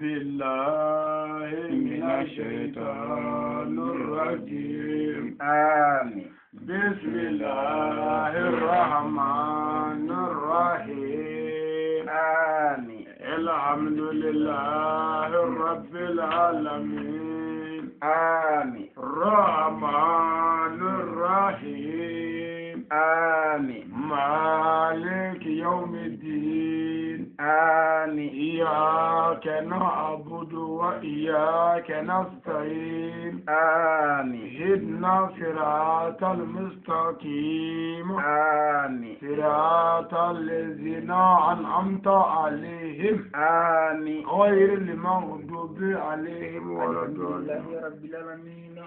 بالله من الشيطان الرجيم. آمين. بسم الله الرحمن الرحيم. آمين. الحمد لله رب العالمين. آمين. الرحمن الرحيم. آمين. مالك يوم الدين. آمين. إياك نعبد وإياك نستعين. آمين. اهدنا صراط المستقيم. آمين. صراط الذين أنعمت عليهم. آمين. غير المغضوب عليهم ولا الحمد الضالين. لله رب العالمين.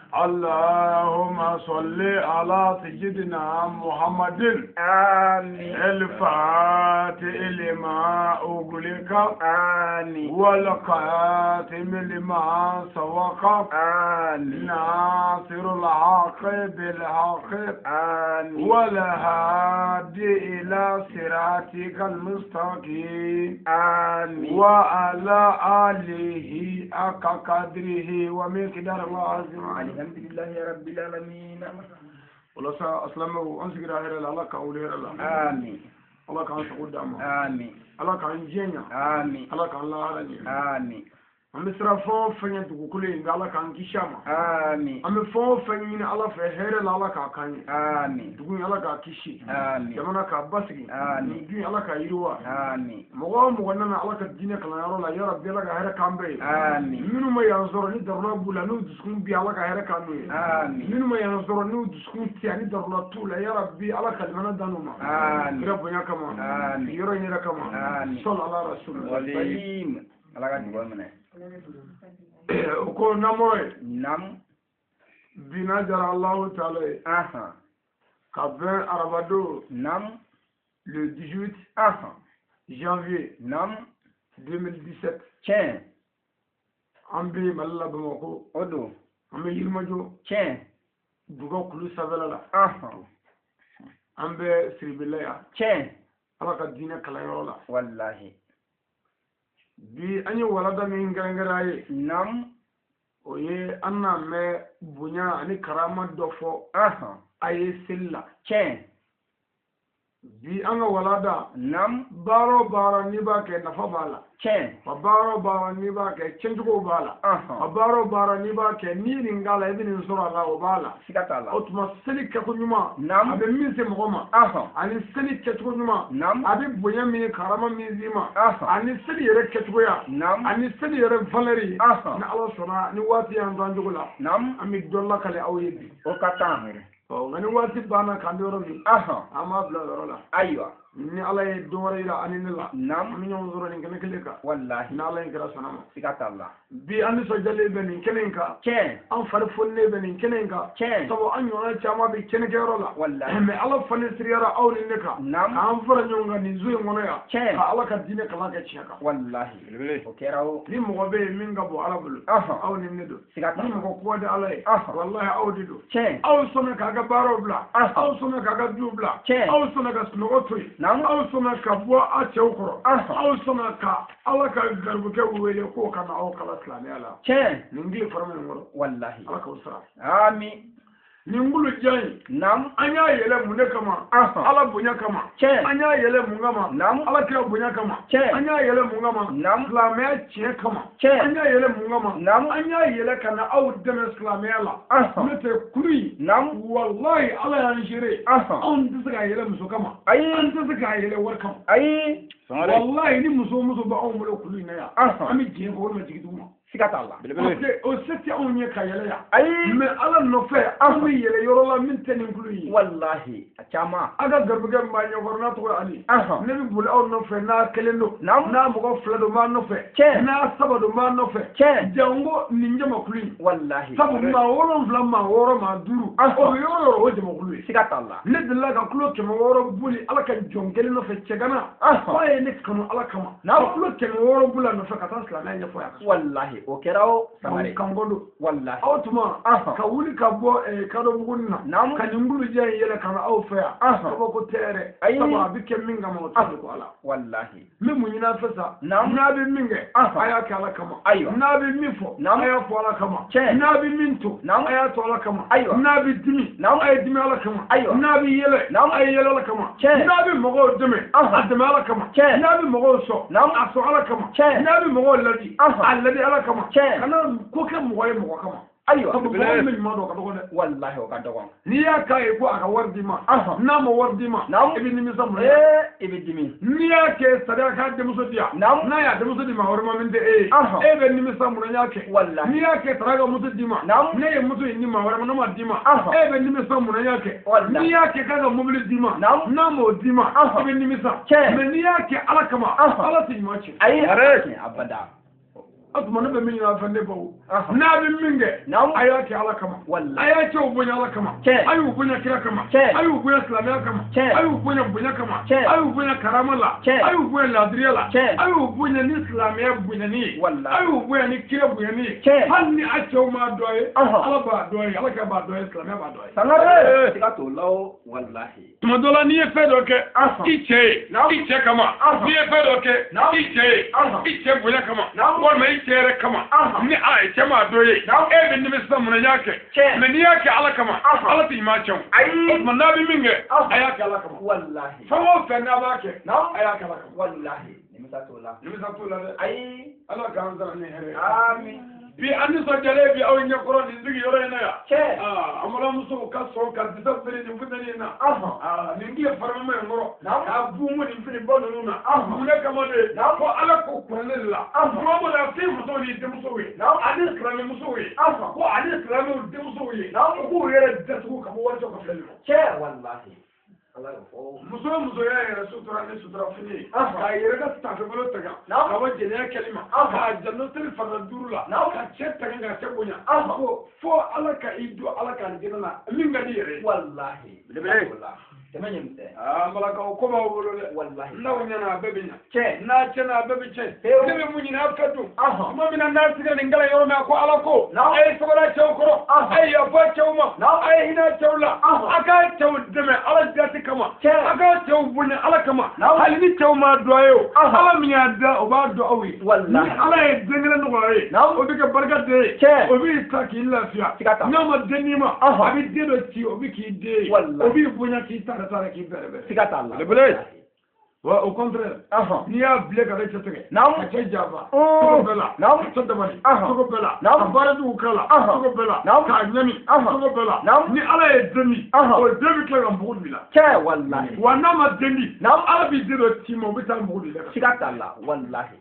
اللهم صل على سيدنا محمد. آمين. الفاتح لما أغلق. آمين. والخاتم لما سبق. آمين. ناصر الحق بالحق. آمين. والهادي إلى صراطك المستقيم. آمين. وعلى آله حق قدره ومقداره العظيم. الحمد لله رب العالمين. Walasa asilamɛw, an sigira hɛrɛ la, Ala k'an wuli hɛrɛ la. آمين. Ala k'an sago d'an ma. آمين. Ala k'an diɲɛ ɲa. آمين. Ala k'an lahara ɲɛ. آمين. An bɛ siran fɛn o fɛn ɲɛ dugukolo in kan, Ala k'an kisi a ma. آمين. An bɛ fɛn o fɛn ɲini Ala fɛ hɛrɛ la, Ala k'a k'an ye. آمين. Dugu in, Ala k'a kisi. آمين. Jamana k'a basigi. آمين. Nin du in, Ala k'a yiriwa. آمين. Mɔgɔ o mɔgɔ nana Ala ka diinɛ kalanyɔrɔ la, yarabi Ala ka hɛrɛ k'an bɛɛ ye. آمين. Minnu ma yan sɔrɔ ni darura b'u la, n'u dusukun bi, Ala ka hɛrɛ k'an n'u ye. آمين. Minnu ma yan sɔrɔ n'u dusukun ti ani darura t'u la, yarabi Ala ka limana d'an n'u ma. آمين. Kira bonya kama. آمين. Yɔrɔ in yɛrɛ kama. آمين. Sɔli ala rasul. وسليم. Ala ka dugawu minɛ. O ko namɔrɔ ye. Nam. Bi n'a jara Alahu taala ye. Ahan. Ka bɛn arabado Nam. le 18 Ahan. janvier Nam. 2017. Tiɲɛ. An bɛ Mali la Bamakɔ. O don. An bɛ Yirimajɔ. Tiɲɛ. Duga kulu sanfɛla la. Ahan. An bɛ Siribila yan. Tiɲɛ. Ala ka diinɛ kalanyɔrɔ la. Walahi. Bi an ye walada min kɛrɛnkɛrɛn a ye. Nam. O ye an n'a mɛn bonya ani karama dɔ fɔ Ahan. a ye seli la. Tiɲɛ. Bi an ka walada. Nam. Baara o baara n'i b'a kɛ, nafa b'a la. Tiɲɛ. Wa baara o baara n'i b'a kɛ, tiɲɛcogo b'a la. Wa Ahan. baara o baara n'i b'a kɛ, n'i ye nin k'a la, i bɛ nin sɔrɔ a la, o b'a la. Siga t'a la. O tuma seli kɛko ɲuman, Nam. a bɛ min se mɔgɔ ma, Ahan. ani seli kɛcogo ɲuman, Nam. a bɛ bonya min karama min d'i ma, Ahan. ani seli yɛrɛ kɛcogoya, Nam. ani seli yɛrɛ valeur, Ahan. ni Ala sɔnna, ni waati y'an to an cogo la, Nam. an bɛ dɔ lakale aw ye bi. O ka kan. Ɔ nka ni waati banna k'an bɛ yɔrɔ min, Ahan. an b'a bila o yɔrɔ la. Ayiwa. Ni Ala ye don wɛrɛ yira ani ne la, an Nam. bɛ ɲɔgɔn sɔrɔ nin kɛnɛ kelen kan. Walahi. Ni Ala ye kira sɔnna ma. Siga t'a la. Bi an nisɔndiyalen bɛ nin kɛnɛ in kan. Tiɲɛ. An fari foninen bɛ nin kɛnɛ in kan. Tiɲɛ. Sabu an ɲɔgɔnna caman bɛ kɛnɛkɛyɔrɔ la. Walahi. Mais Ala fani siriyara aw ni ne kan. Nam. K'an fara ɲɔgɔn kan nin zo in kɔnɔ yan. Tiɲɛ. Ka Ala ka diinɛ kalan kɛ tiɲɛ kan. Walahi. O kɛra o. Ni mɔgɔ bɛ yen min ka bon Ala bolo, Ahan. aw ni ne don. Siga t'a Ni la. mɔgɔ kɔ di Ala ye, Ahan. walahi aw de don. Tiɲɛ. Aw sɔnna k'a ka baaraw bila. Ahan. Aw sɔnna k'a ka duw bila. Tiɲɛ. Aw sɔnna ka sunɔgɔ to yen. Nam. Aw sɔnna ka bɔ aw cɛw kɔrɔ. Ahan. Aw sɔnna ka Ala ka garibukɛ wele k'o ka na aw kala silamɛya la. Tiɲɛ. Nin tile fara min kɔrɔ, Walahi. Ala k'aw sara. Amin. Nin kulu diya in, Nam. an y'a yɛlɛ mun de kama? Ahan. Ala bonya kama. Tiɲɛ. An y'a yɛlɛ mun kama? Nam. Ala kira bonya kama. Tiɲɛ. An y'a yɛlɛ mun kama? Nam. Silamɛya tiɲɛ kama. Tiɲɛ. An y'a yɛlɛ mun kama? Nam. An y'a yɛlɛ ka na aw dɛmɛ silamɛya la. Ahan. N'o tɛ kulu in, Nam. walahi Ala y'an seere. Ahan. Anw tɛ se k'a yɛlɛ muso kama. Ayi. An tɛ se k'a yɛlɛ wari kama. Ayi. Walahi ni muso o muso bɛ anw bolo kulu in na yan, Ahan. an bɛ diɲɛ fɔ walima jigin dugu ma. Siga t'a la. Parce que o se tɛ anw ye ka yɛlɛ yan. Ayi. Mais Ala nɔfɛ, an bɛ yɛlɛ yɔrɔ la min tɛ nin kulu in ye. Walahi. A caman. A ka garibukɛ min b'a ɲɛkɔrɔ n'a tɔgɔ ye Ali. Ahan. Ne bɛ boli aw nɔfɛ n'a kelen don. Naamu. N'a mɔgɔ fila don n b'a nɔfɛ. Tiɲɛ. N'a saba don n b'a nɔfɛ. Tiɲɛ. Jango nin jamakulu in. Walahi. Sabu maa 7, maa 6, maa 5. Ahan. O bɛ yɔrɔ o yɔrɔ, o ye jamakulu ye. Siga t'a la. Ne delila ka kulo 600 boli Ala ka jɔn kelen nɔfɛ cɛgana. Ahan. F'a ye ne kanu Ala kama. Naamu. Ka kulo 600 boli a nɔfɛ ka taa silamɛya ɲɛfɔ yan. Walahi. Walahi o kɛra o Sangare. Kanko don. Walahi. Aw tuma ka wuli ka bɔ Kadɔbugu na. Naamu. Ka nin kulujɛ in yɛlɛ ka na aw fɛ yan. Kabako tɛ yɛrɛ. Ayi. Sabu a bɛ kɛ min kama o tɛ ko ala. Walahi. N bɛ mun ɲini a fɛ sa. Naamu. N'a bɛ min kɛ. A y'a kɛ ala kama. Ayiwa. N'a bɛ min fɔ. Naamu. A y'a fɔ ala kama. Tiɲɛ. N'a bɛ min to. Naamu. A y'a to ala kama. Ayiwa. N'a bɛ dimi. Naamu. A ye dimi ala kama. Ayiwa. N'a bɛ yɛlɛ. Naamu. A ye yɛlɛ ala kama. Tiɲɛ. N'a bɛ mɔgɔw dɛmɛ. A dɛmɛ ala kama. Tiɲɛ. N'a bɛ mɔgɔw sɔn. Naamu. A sɔn ala kama. Tiɲɛ. N'a bɛ mɔgɔw ladi. A ladi ala kama. Tiɲɛ. Kana ko kɛ mɔgɔ ye mɔgɔ kama. Ayiwa. Sabu mɔgɔ min bɛ ɲuman dɔn o ka dɔgɔ dɛ. Walahi o ka dɔgɔ. N'i y'a k'a ye ko a ka wari d'i ma. N'a ma wari d'i ma. Naamu. I bɛ nimisa mun na. I bɛ dimi. N'i y'a kɛ sariya k'a denmuso di yan. Naamu. N'a y'a denmuso di maa wɛrɛ ma min tɛ e ye. E bɛ nimisa mun na n y'a kɛ. Walahi. N'i y'a kɛ sariya ka muso d'i ma. Naamu. Ne ye muso in di maa wɛrɛ ma ne ma d'i ma. E bɛ nimisa mun na n y'a kɛ. Walahi. N'i y'a kɛ k'a ka mobili d'i ma. Naamu. N'a m'o d'i ma. I bɛ nimisa. Tiɲɛ. Mais n'i y'a kɛ ala kama. Ala tɛ ɲuman tiɲɛ. Ayi. Tiɲɛ abada. O tuma ne bɛ min ɲini aw fɛ ne baw. N'a bɛ min kɛ. Naamu. A y'a kɛ ala kama. Walahi. A y'a cɛw bonya ala kama. Tiɲɛ. A y'u bonya kira kama. Tiɲɛ. A y'u bonya silamɛya kama. Tiɲɛ. A y'u bonya bonya kama. Tiɲɛ. A y'u bonya karama la. Tiɲɛ. A y'u bonya laadiriya la. Tiɲɛ. A y'u bonya ni silamɛya bonyani ye. Walahi. A y'u bonya ni kira bonyani ye. Tiɲɛ. Hali ni a cɛw m'a dɔn ye. Ala b'a dɔn ye. Ala kɛ b'a dɔn ye. Silamɛya b'a dɔn ye. Sangare. Siga t'o la o. Walahi. Tuma dɔ la n'i ye fɛn dɔ kɛ. I cɛ ye. Naamu. I cɛ kama. N'i ye fɛn dɔ kɛ. Naamu. I cɛ ye. I cɛ bonya kama. Naamu. Walima i cɛ yɛrɛ kama. Ni a ye cɛ m'a dɔ ye. Naamu. E bɛ nimisa mun na n y'a kɛ. Tiɲɛ. Mais n'i y'a kɛ ala kama. Ala tɛ ɲuman tiɲɛ o. Ayi. O tuma n'a bɛ min kɛ. A y'a kɛ ala kama. Walahi. Fɛn o fɛn n'a b'a kɛ. Naamu. A y'a kɛ ala kama. Walahi. Nimisa t'o la. Nimisa t'o la dɛ. Ayi. Ala k'an sara ni hɛrɛ ye. Amin. Bi an nisɔndiyalen bi aw ɲɛkɔrɔ nin sigi yɔrɔ in na yan. Tiɲɛ. An balimamusow ka sɔn ka disa biri nin funteni in na. Nin tile farima in kɔrɔ. Naamu. K'a bumu nin finiba ninnu na. Mun de kama de. Naamu. Ko ala ko kuranɛ de la. Muhamadu a f'i musow ni denmusow ye. Naamu. Ani silamɛmusow ye. Ko ani silamɛw denmusow ye. Naamu. U k'u yɛrɛ datugu ka bɔ walicɛw ka filɛli ma. Tiɲɛ walahi. Ala y'o fɔ. Muso o muso y'a yɛrɛ sutura ni sutura fini ye. K'a yɛrɛ ka tafebolo tanga. Naamu. Ka bɔ jɛnɛya kɛli ma. K'a janto seli farida 5 la. Naamu. Ka cɛ tanga ka cɛ bonya. Ko fo ala ka i don ala ka alijinɛ na min ka di i yɛrɛ ye. Walahi. Belebele. Tɛmɛ ɲɛ misɛn. Aa n balakaw ko b'aw bolo dɛ. Walahi. N'aw ɲɛna a bɛɛ bɛ ɲa. Tiɲɛ. N'a tiɲɛna a bɛɛ bɛ tiɲɛ. Pewu. Ne bɛ mun ɲini aw fɛ dun. Tuma min na n'a sigira nin kalan yɔrɔ min na ko ala ko. Naamu. A ye sɔgɔla cɛw kɔrɔ. A ye yafa cɛw ma. Naamu. A ye hinɛ cɛw la. A ka cɛw dɛmɛ ala jati kama. Tiɲɛ. A ka cɛw bonya ala kama. Naamu. Hali ni cɛw m'a dɔn a ye o. Ala min y'a da o b'a dɔn aw ye. Walahi. Ni ala ye den kelen nɔgɔya ye. Naamu. O bɛ kɛ barika den ye. Tiɲɛ. O b'i ta k'i lafiya. Siga t'a la. N'a ma den d'i ma. A bɛ den dɔ ci o bɛ k'i den ye. Walahi. O b'i bonya k'i tare tare k'i bɛrɛ bɛrɛ. Siga t'a la. Belebele. Wa au contraire. N'i y'a bilen ka ne cɛ tigɛ. Naamu. Ka cɛ janfa. Cogo bɛɛ la. Naamu. Ka cɛ dabali. Ɔhɔn. Cogo bɛɛ la. Naamu. Ka baara jugu k'a la. Ɔhɔn. Cogo bɛɛ la. Naamu. K'a ɲani. Ɔhɔn. Cogo bɛɛ la. Naamu. Ni ala ye den di. Ɔhɔn. O den bɛ tila ka mugu don i la. Tiɲɛ walahi. Wa n'a ma den di. Naamu. Ala b'i den dɔ ci ma o bɛ taa mugu don i la. Siga t'a la walahi.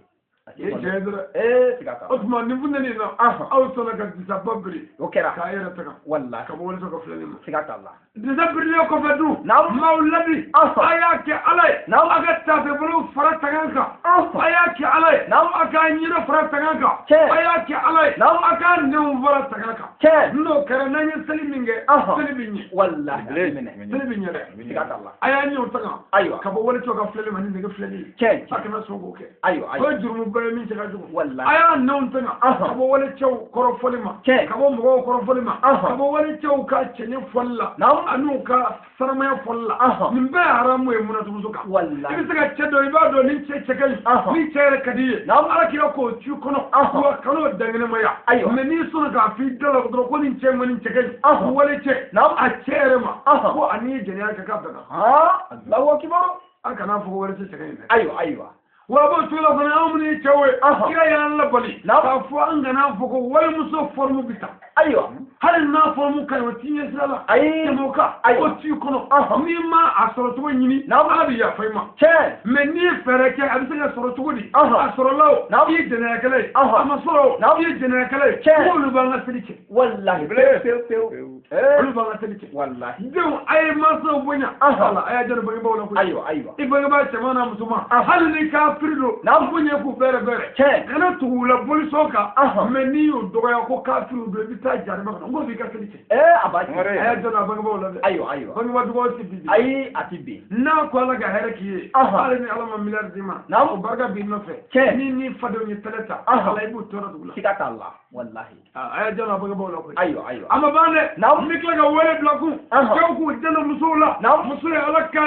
I ye tiɲɛ ye dɛ. Ee siga t'a la. O tuma nin funteni in na. Ɔhɔn. Aw sɔnna ka disaba biri. O kɛra. K'a yɛrɛ taga. Walahi. Ka bɔ wali ka filɛli ma. Siga t'a la. Disa birilen kɔfɛ dun. Naamu. Maaw ladi. Ɔhɔn. A y'a kɛ ala ye. Naamu. A ka taafebolow fara tagan kan. Ɔhɔn. A y'a kɛ ala ye. Naamu. A k'a ɲinɛ fara tagan kan. Tiɲɛ. A y'a kɛ ala ye. Naamu. A k'a nɛnw fara tagan kan. Tiɲɛ. N'o kɛra n'an ye seli min kɛ. Ɔhɔn. Seli bɛ ɲɛ. Walahi. A bɛ minɛ. Seli bɛ ɲɛ dɛ. Siga t'a la. A y'a ɲɛw tagan. Ayiwa. Ka bɔ walicɛw ka filɛli ma ni nɛgɛ filɛli ye. Tiɲɛ. A kana sɔn k'o kɛ. Ayiwa O ayiwa. ye jurumuba ye min cɛ ka jugu. Walahi. A y'a nɛnw tagan. Ɔhɔn. Ka bɔ walicɛw kɔrɔfɔli ma. Tiɲɛ. Ka bɔ mɔgɔw kɔrɔfɔli ma. Ɔhɔn. Ka bɔ walicɛw ka cɛɲɛ fɔli la. Naamu. An'u ka saramaya fɔli la. Ɔhɔn. Nin bɛɛ ye haramu ye munatumuso kan. Walahi. I bɛ se ka cɛ dɔn i b'a dɔn ni cɛ cɛ ka ɲi. Ɔhɔn. Ni cɛ yɛrɛ ka di i ye. Naamu. Ala kira k'o t'i kɔnɔ. Ɔhɔn. Wa kan'o dankɛnɛmaya. Ayiwa. Mais n'i sɔnna k'a f'i da la dɔrɔn ko nin cɛ ma nin cɛ ka ɲi. Ɔhɔn. Wale cɛ. Naamu. A cɛ yɛrɛ ma. Ɔhɔn. Ko a n'i ye jɛnɛya kɛ k'a bɛnna. Haa. Allahu akibaru. A kana fɔ ko wale cɛ cɛ ka ɲi dɛ. Ayiwa ayiwa. Wa a b'o cogo la fana anw minnu ye cɛw ye. Ɔhɔn. Kira y'an labali. Naamu. K'a fɔ an kana fɔ ko walimuso fɔrɔmu bɛ ta. Ayiwa. Hali n'a fɔrɔmu ka ɲi o t'i ɲɛ sira la. Ayi. Tɛmɛ o kan. Ayiwa. O t'i kɔnɔ. Ɔhɔn. N'i ma a sɔrɔ cogo ɲini. Naamu. Ala bɛ yafa i ma. Tiɲɛ. Mais n'i ye fɛɛrɛ kɛ a bɛ se ka sɔrɔ cogo di. Ɔhɔn. A sɔrɔla o. Naamu. I ye jɛnɛyakɛla ye. Ɔhɔn. A ma sɔrɔ o. Naamu. I ye jɛnɛyakɛla ye. Tiɲɛ. K'olu b'an ka seli cɛ. Walahi. Belebele. Pewu pewu pewu. Ee. Olu b'an ka seli cɛ. Walahi. Denw a ye mansaw bonya. Ɔhɔn. Wala a y'a jɔ bangebaaw la koyi. Ayiwa ayiwa. I bangebaa cɛman n'a musoman. Ɔhɔn. Hali ni kafiri don. Naamu. Bonya k'u bɛrɛ bɛrɛ. Tiɲɛ. Kana tugu u la bolisɔn kan. Ɔhɔn. Mais n'i y'o dɔgɔya ko kafiri don i bɛ taa jahanama kɔnɔ n k'o b'i ka seli cɛ. A b'a cɛ. A y'a jɔ a bangebaaw la dɛ. Ayiwa ayiwa. Bangebaa dugawu tɛ bin. Ayi a tɛ bin. N'a ko Ala ka hɛrɛ k'i ye. Hali ni Ala ma miliyari d'i ma. Naamu. O barika b'i nɔfɛ. Tiɲɛ. Ni fadenw ye tɛlɛ ta. Ala i b'u tɔɔrɔ dugu la. Siga t'a la walahi. A y'a jɔ a bangebaaw la koyi. Ayiwa ayiwa. A ma ban dɛ. Naamu. N bɛ tila ka wele bila kun. Cɛw k'u janto musow la. Naamu. Muso ye Ala ka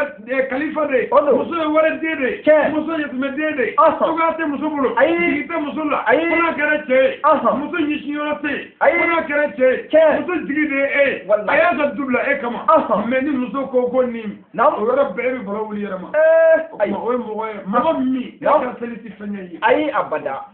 kalifa de ye. O don. Muso ye waliden de ye. Tiɲɛ. Muso ye yatimɛden de ye. Cogoya tɛ muso bolo. Ayi. Jigi tɛ muso la. Ayi. Fo n'a kɛra cɛ ye. Muso ɲɛsinyɔrɔ tɛ yen. Ayi. Fo n'a kɛra cɛ ye. Tiɲɛ. Muso jigi de ye e ye. Walahi. A y'a ka du bila e kama. Mais ni muso ko nin. Naamu. O yɔrɔ bɛɛ e bɛ baro wuli yɛrɛ ma. Ayi. O ye mɔgɔ ye mɔgɔ min e ka seli tɛ fɛn ye. Ayi abada.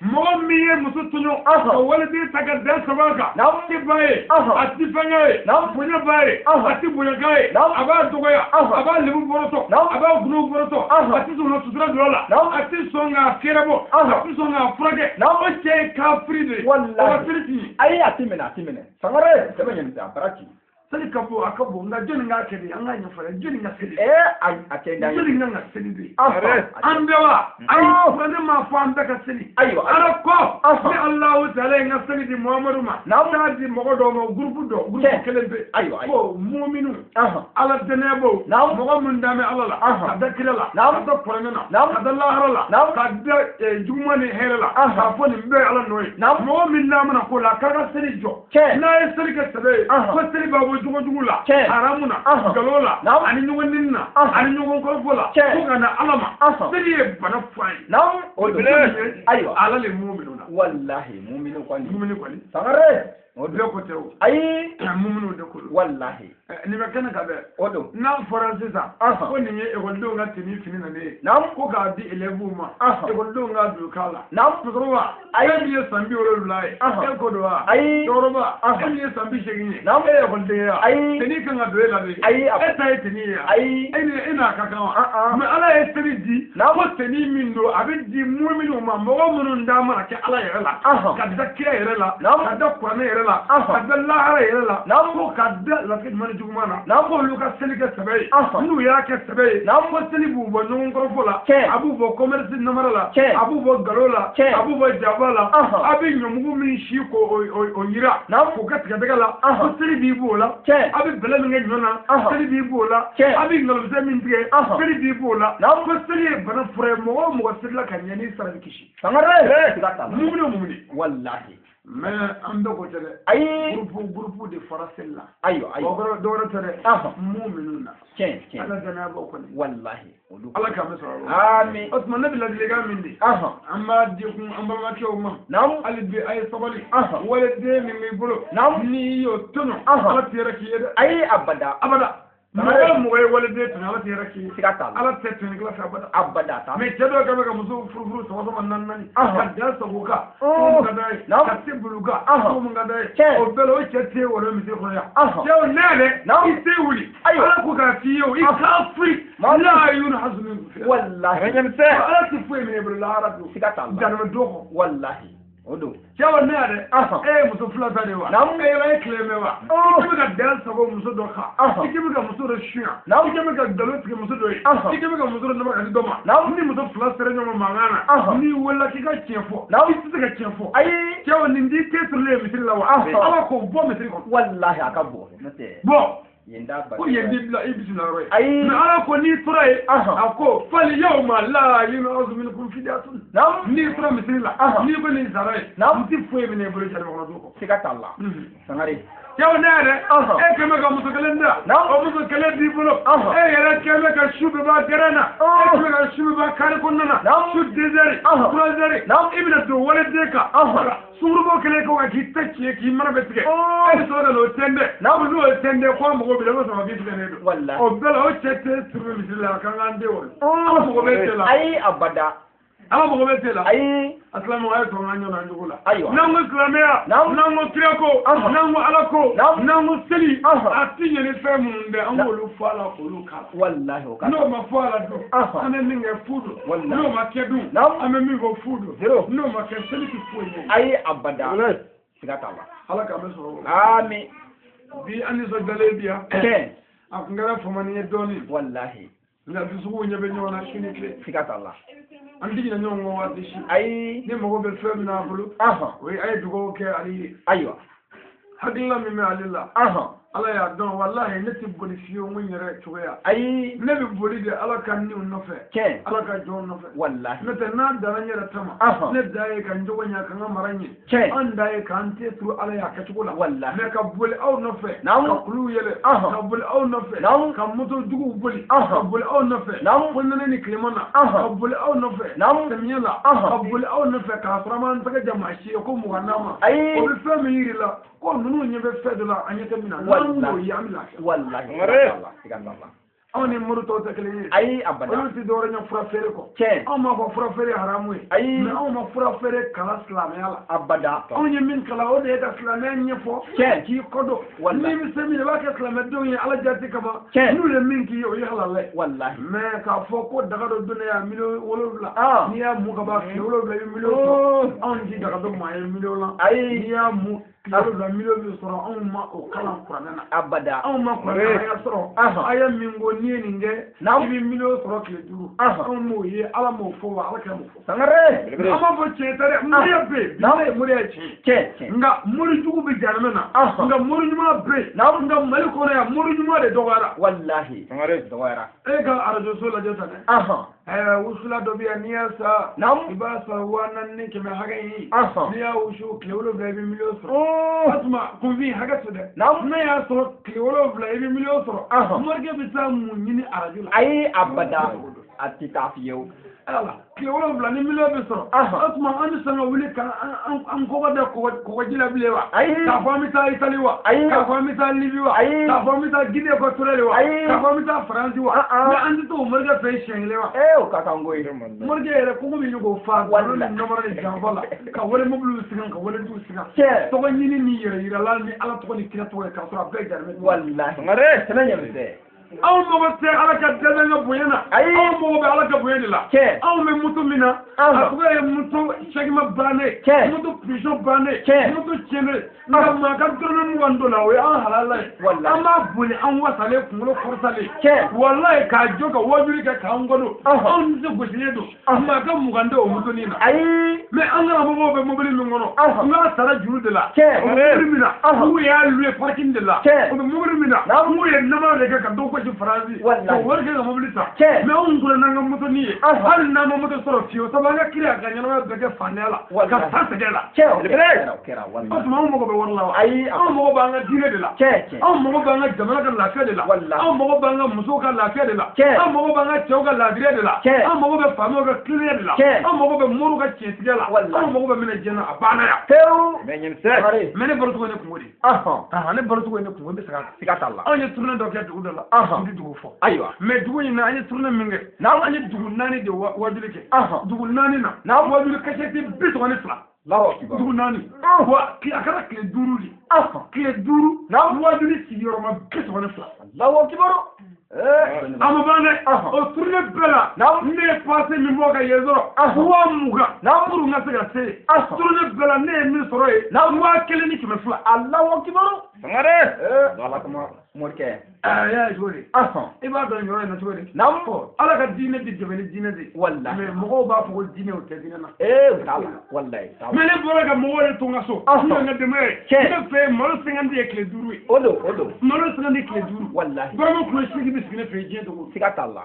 Mɔgɔ min ye muso tɔɲɔ ka waliden ta ka da saba kan. Naamu. Ti ba ye. A ti fɛnkɛ ye. Naamu. Bonya b'a ye. A ti bonyakan ye. Naamu. A b'a dɔgɔya. A b'a lebu bɔrɔtɔ. Naamu. A b'a gundo bɔrɔtɔ. Ɔhɔn. A ti sɔn ka sutura don a la. Naamu. A ti sɔn k'a fɛrɛ bɔ. Ɔhɔn. A ti sɔn k'a furakɛ. Naamu. O cɛ ye kafiri de ye. Walahi. O ka seli ti ɲɛ. Ayi a ti minɛ a ti minɛ. Sangare sɛbɛn ɲɛ a bara ci. Seli ka bon a ka bon nka jɔnni k'a kɛ de an k'a ɲɛfɔ dɛ jɔnni ka seli. A cɛ dan ye. Jɔnni kan ka seli de. An An bɛɛ wa. Ayi kuranɛ m'a fɔ an bɛɛ ka seli. Ayiwa. Ala ko. Ɔhɔn. Ni Alahu taala ye n ka seli di Muhamadu ma. Naamu. N'a di mɔgɔ dɔw ma gurupu dɔ gurupu Tiɲɛ. kelen pe. Ayiwa ayiwa. Ko muminu. Ɔhɔn. Ala dɛnɛyabaw. Naamu. Mɔgɔ min dan bɛ Ala la. Ɔhɔn. Ka da kira la. Naamu. Ka da kuranɛ na. Naamu. Ka da lahara la. Naamu. Ka da juguman ni hɛrɛ la. Ɔhɔn. K'a fɔ nin bɛɛ ye Ala nɔ ye. Naamu. Mɔgɔ min n'a mana ko la k'a ka seli jɔ. Tiɲɛ. N'a ye seli kɛ sɛbɛ ye. Ɔhɔn. Ko seli b'a bɔ jogo jugu la. Tiɲɛ. Haramu na. Ɔhɔn. Nkalon la. Naamu. Ani ɲɔgɔn neni na. Ɔhɔn. Ani ɲɔgɔn kɔrɔfɔ la. Tiɲɛ. Fo ka na Ala ma. Ɔhɔn. Seli ye bana fura ye. Naamu. O don. Ayiwa. Ala le muminu na. Walahi muminu kɔni. Muminu kɔni. Sangare. O don. Bɛɛ ko tɛ o. Ayi. Muminu de ko don. Walahi. Nin bɛ kɛnɛ kan dɛ. O don. N'a fɔra sisan. Ɔhɔn. Ko nin ye ekɔlidenw ka tenue fini nalen ye. Naamu. Ko k'a di élèves ma. Ɔhɔn. Ekɔlidenw k'a don k'a la. Naamu. Musokɔrɔba. Ayi. E min ye san 70 ye. Ɔhɔn. E ko don wa. Ayi. Cɛkɔrɔba. Ɔhɔn. E min ye san 80 ye. Naamu. E ye ekɔliden ye wa. Ayi. Tenue kan ka don e la de. Ayi. E ta ye tenue ye wa. Ayi. E ni e n'a ka kan wa. An-an. Mais Ala ye seli di. Naamu. Ko tenue min don a bɛ di muminu ma mɔgɔ minnu da mana kɛ Ala yɛrɛ la. Ɔhɔn. Ka da kira yɛrɛ la. Naamu. Ka da kuranɛ yɛrɛ la. Ɔhɔn. Ka da lahara yɛrɛ la. Naamu. Ko ka da latigɛ ɲuman ni juguman na. Naamu. K'olu ka seli kɛ sɛbɛ ye. Ɔhɔn. N'u y'a kɛ sɛbɛ ye. Naamu. Ko seli b'u bɔ ɲɔgɔn kɔrɔfɔ la. Tiɲɛ. A b'u bɔ commerce namara la. Tiɲɛ. A b'u bɔ nkalon la. Tiɲɛ. A b'u bɔ jaba la. Ɔhɔn. A bɛ ɲɔmugu min si k'o o yira. Naamu. K'o kɛ tigɛdɛgɛ la. Ɔhɔn. Ko seli b'i b'o la. Tiɲɛ. A bɛ bɛlɛ min kɛ ɲɔ na. Ɔhɔn. Seli b'i b'o la. Tiɲɛ. A bɛ nkalonmisɛn min tigɛ. Ɔhɔn. Seli b'i b'o la. Naamu. Ko seli ye bana fura ye mɔgɔ o mɔgɔ selila ka ɲɛ n'i sara bɛ kisi. Sangare. Siga t'a la. Mumuni o mumuni. Walahi. Mais an bɛɛ ko tɛ dɛ. Ayi. Groupe de fɔra seli la. Ayiwa ayiwa. O kɔrɔ dɔwɛrɛ tɛ dɛ. Ɔhɔn. Muminu na. Tiɲɛ tiɲɛ. Ala danayabaw kɔni. Walahi. Olu. Ala k'an bɛ sɔrɔ a la. Ami. O tuma ne bɛ ladilikan min di. Ɔhɔn. An b'a di kun an balimakɛw ma. Naamu. Hali bi a ye sabali. Ɔhɔn. Waliden min b'i bolo. Naamu. N'i y'o tɔɲɔ. Ɔhɔn. Ala tɛ yɛrɛ k'i ye dɛ. Ayi abada. Abada. Mɔgɔ o mɔgɔ ye waliden tɔɲɔ Ala tɛ yɛrɛ k'i ye. Siga t'a la. Ala tɛ tɔɲɔlikɛla fɛ abada. Abada t'a la. Mais cɛ dɔw kɛ bɛ ka muso furu saba saba naani naani. Ɔhɔn. Ka da sago kan. Ɔɔ. Ko mun ka d'a ye. Naamu. Ka se bulu kan. Ɔhɔn. Ko mun ka d'a ye. Tiɲɛ. O bɛɛ la o cɛ tɛ wɔlɔ misiri kɔnɔ yan. Ɔhɔn. Cɛw ne yɛrɛ. Naamu. I tɛ wuli. Ayiwa. Ala ko k'a f'i ye o. I Ɔhɔn. k'a firi. Maamu. La yunhazu minkum. Walahi. Ala tɛ foyi minɛ i bolo lahara don. Siga t'a la. Janaba don kɔ. Walahi. O don. Cɛw ne yɛrɛ. Ɔhɔn. E ye muso fila ta de wa. Naamu. E yɛrɛ ye tile mɛn wa. Ɔɔ. I bɛ ka dan sago muso dɔ kan. Ɔhɔn. I bɛ ka muso dɔ suɲɛ. Naamu. I bɛ ka nkalon tigɛ muso dɔ ye. Ɔhɔn. I bɛ ka muso dɔ nɔrɔ ka di dɔ ma. Naamu. Ni muso fila sera ɲɔgɔn ma mankan na. Ɔhɔn. N'i wulila k'i ka tiɲɛ fɔ. Naamu. I tɛ se ka tiɲɛ fɔ. Ayi. Cɛw nin t'i te turulen ye misiri la wa. Ɔhɔn. Ala k'o bɔ misiri kɔnɔ. Walahi a ka bon. N'o tɛ. Bɔ. Yen t'a ba. Ko yen b'i bila i bisimila yɔrɔ ye. Ayi. Mais Ala ko n'i tora yen. Ɔhɔn. A ko fali yawma la yunhazu minkum fidyatun. Naamu. N'i tora misiri la. Ɔhɔn. N'i ko nin sara ye. Naamu. N tɛ foyi minɛ i bolo janaba kɔnɔ don kɔ. Siga t'a la. Sangare. Cɛw ne yɛrɛ. Ɔhɔn. E kɛmɛ ka muso kelen da. Naamu. O muso kelen b'i bolo. Ɔhɔn. E yɛrɛ kɛmɛ ka su bɛɛ b'a gɛrɛn na. Ɔhɔn. E kɛmɛ ka su bɛɛ b'a kari kɔnɔna na. Naamu. Su 2 heures. Ɔhɔn. 3 heures. Naamu. I bɛna don waliden kan. Ɔhɔn. Sunkurubaw kɛlen kɔ kan k'i ta tiɲɛ k'i mana bɛɛ tigɛ. Ɔɔ. E bɛ sɔrɔ ka n'o tɛntɛn. Naamu. N'o ye tɛntɛn ko a mago b'i la i b'a sɔrɔ a b'i filɛ don. Walahi. O bɛɛ la o cɛ tɛ turu misiri la a kan k'an den wolo. Ɔɔ. Ala mago bɛ cɛ la. Ayi abada. Ala mago bɛ cɛ la. Ayi. A silamɛw a ye sɔn an ka ɲɔgɔn na cogo la. Ayiwa. N'an ko silamɛya. Naamu. N'an ko kira ko. Ɔhɔn. N'an ko Ala ko. Naamu. N'an ko seli. Ɔhɔn. A ti ɲɛ ni fɛn minnu bɛ an k'olu fɔ a la k'olu k'a la. Walahi o ka. N'o ma fɔ a la dun. Ɔhɔn. An bɛ min kɛ fu don. Walahi. N'o ma kɛ dun. Naamu. An bɛ min fɔ fu don. Zero. N'o ma kɛ seli ti foyi ɲɛ. Ayi abada. Siga t'a la. Ala k'an bɛ sɔrɔ o la. Ami. Bi an nisɔndiyalen bi yan. Tiɲɛ. A kun kɛra famani ye dɔɔnin. Walahi. Nka dusukuw ɲɛ bɛ ɲɔgɔn na su ni tile. Siga t'a la. An ti ɲinɛ ɲɔgɔn kɔ waati si. Ayi. Ni mago bɛ fɛn min na a bolo. Ɔhɔn. O ye a ye dugawu kɛ ale ye. Ayiwa. Hakilina min bɛ ale la. Ala y'a dɔn walahi ne tɛ boli fiyewu n yɛrɛ cogoya. Ayi. Ne bɛ boli de Ala ka niw nɔfɛ. Tiɲɛ. Ala ka jɔnw nɔfɛ. Walahi. N'o tɛ n'a danna n yɛrɛ ta ma. Ne dan ye ka n jogo ɲɛ ka n ka mara ɲɛ. Tiɲɛ. An dan ye k'an te turu Ala ye a kɛcogo la. Walahi. Mais ka boli aw nɔfɛ. Naamu. Ka kuluw yɛlɛ. Ka boli aw nɔfɛ. Naamu. Ka moto juguw boli. Ka boli aw nɔfɛ. Naamu. Fo nɛnɛ ni tilema na. Ka boli aw nɔfɛ. Naamu. Samiyɛ la. Ka boli aw nɔfɛ k'a sɔrɔ an m'an tɛgɛ jan maa si ye ko 20 n'a ma. Ayi. O bɛ fɛn min yir'i la ko ninnu ɲɛ bɛ fɛn dɔ la an ɲɛ tɛ min na. Walahi. Walahi. Anw ni mori tɔw tɛ kelen ye. Ayi abada. Olu tɛ dɔwɛrɛ ɲɛ fura feere kɔ. Tiɲɛ. Anw m'a fɔ fura feere haramu ye. Ayi. Mais anw ma fura feere kalan silamɛya la. Abada. Anw ye min kalan o de ye ka silamɛya ɲɛfɔ. Tiɲɛ. K'i kɔ don. Walahi. N'i bɛ se min na i b'a kɛ silamɛdenw ye Ala jati kama. Tiɲɛ. N'u ye min k'i ye o ye halala ye. Walahi. Mais k'a fɔ ko daga dɔ donna yan 7 miliyɔn. N'i y'a mun ka ban tile 7 i bɛ miliyɔn sɔrɔ. Anw ti daga dɔn maa ye miliyɔn la. Ayi. N'i y'a mun tile 7 miliyɔn bɛ sɔrɔ anw ma o kalan kuranɛ na. Abada. Anw ma kuranɛ aya sɔrɔ. Aya min ko n'i ye nin kɛ. Naamu. I bɛ miliyɔn sɔrɔ tile 5. Anw m'o ye Ala m'o fɔ wa Ala kira m'o fɔ. Sangare. An b'a fɔ tiɲɛ tɛ dɛ. Moriya bɛ yen. Bilahi moriya ye tiɲɛ ye. Tiɲɛ. Nka mori jugu bɛ jahanama na. Nka mori ɲuman bɛ yen. Naamu. Nka Mali kɔnɔ yan mori ɲuman de dɔgɔyara. Walahi. Sangare. Dɔgɔyara. E ka arajo so lajɛ tan dɛ. Wusula dɔ bɛ yan n'i y'a san. Naamu. I b'a san 4100 hakɛ in. N'i y'a wusu tile 7 i bɛ miliyɔn sɔrɔ. O tuma kunfin hakɛ to dɛ. Naamu. N'a y'a sɔrɔ tile 7 i bɛ miliyɔn sɔrɔ. Morikɛ bɛ taa mun ɲini arajo la. Ayi abada. A tɛ taa fiyewu. Ala tile 7 ni miliyɔn bɛ sɔrɔ. O tuma an bɛ sɔn ka wuli ka an kɔgɔ da kɔgɔji la bilen wa. Ayi. K'a fɔ an bɛ taa Itali wa. Ayi. K'a fɔ an bɛ taa Libi wa. Ayi. K'a fɔ an bɛ taa Guinée équatoriale wa. Ayi. K'a fɔ an bɛ taa Faransi wa. Mais an tɛ t'o morikɛ fɛ yen siɲɛ kelen wa. Ee o ka kan koyi. Morikɛ yɛrɛ kɔngɔ bɛ ɲini k'o fa. Walahi. Ni namara ni janfa la. Ka wale mobiliw sigan ka wale duw sigan. Tiɲɛ. Tɔgɔ ɲini ni yɛrɛ yirala ni Ala tɔgɔ ni kira tɔgɔ ye k'a sɔrɔ a bɛɛ jarimɛ. Walahi. Sangare. Sɛbɛn ɲɛ bɛ tɛ. Anw mago tɛ Ala ka danaya ka bonya na. Ayi. Anw mago bɛ Ala ka bonya de la. Tiɲɛ. Anw bɛ moto min na. A tɔgɔ ye moto sɛgima bannen. Tiɲɛ. Moto pression bannen. Tiɲɛ. Moto tiɲɛnen. Nka maa ka dɔrɔmɛ 20 don la o ye an halala ye. Walahi. An b'a boli an wasalen kunkolo kɔrɔtalen. Tiɲɛ. Walahi k'a jɔ ka wajuli kɛ k'an kɔ don. Anw tɛ se gosilen don. Maa ka 20 tɛ o motonin na. Ayi. Mais an karamɔgɔw bɛ mobili min kɔnɔ. N k'a sara juru de la. Tiɲɛ. O bɛ mobili min na. N'u y'a louer parking de la. Tiɲɛ. O bɛ mobili min na. Naamu. N'u ye namara de kɛ ka dɔw gosi Faransi. Walahi. K'o wari kɛ ka mobili san. Tiɲɛ. Mais anw kunna n'an ka motonin ye. Hali n'an ma moto sɔrɔ fiyewu sabu an ka kiri a ka ɲɛnamaya bɛɛ kɛ fantanya la. Walahi. Ka san sɛgɛn la. Tiɲɛ o kɛra o kɛra walahi. O tuma anw mago bɛ wari la wa. Ayi. Anw mago b'an ka diinɛ de la. Tiɲɛ tiɲɛ. Anw mago b'an ka jamana ka lafiya de la. Walahi. Anw mago b'an ka musow ka lafiya de la. Tiɲɛ. Anw mago b'an ka cɛw ka laadiriya de la. Tiɲɛ. Anw mago bɛ faamaw ka tilennenya de la. Tiɲɛ. Anw mago bɛ moriw ka tiɲɛtigiya la. Walahi. Anw mago bɛ min na diɲɛ na a banna yan. Pewu. Mɛ ɲɛmisɛn. Sangare. Mais ne balocogo ye ne kungo de ye. Ne balocogo ye ne kungo n bɛ segin a kan. Siga t'a la. Anw ye tournée dɔ kɛ dugu dɔ la. N tɛ dugu fɔ. Ayiwa. Mais dugu in na an ye tournée min kɛ. Naamu. An ye dugu 4 de wajuli kɛ. Dugu 4 na. Naamu. Wajuli kasɛti 32. Allahu akibar. Dugu 4. Wa a kɛra tile 5 de. Tile 5. Naamu. Wajuli sigiyɔrɔma 32. Allahu akibar. A ma ban dɛ. O tournée bɛɛ la. Naamu. Ne ye passe min bɔ ka yen sɔrɔ. 20,000. Naamu. Pour n ka se ka se yen. Tournée bɛɛ la ne ye min sɔrɔ yen. Naamu. 1,200. Allahu akibar. Sangare. Ala kama morikɛ. Ɛɛ y'a ye cogo di. I b'a dɔn yɔrɔ in na cogo di. Naamu. Ala ka diinɛ tɛ dɛmɛ ni diinɛ de ye. Walahi. Mais mɔgɔw b'a fɔ ko diinɛ o tɛ diinɛ na. Ee o t'a la. Walahi. T'a la. Mais ne bɔra ka mɔgɔw de to n ka so. N'o ye n ka denbaya ye. Tiɲɛ. Ne fɛ yen malo 50 ye tile 5 ye. O don o don. Malo 50 tile 5. Walahi. Dɔrɔmɛ kilo 8 bɛ sigi ne fɛ yen diɲɛ don o don. Siga t'a la.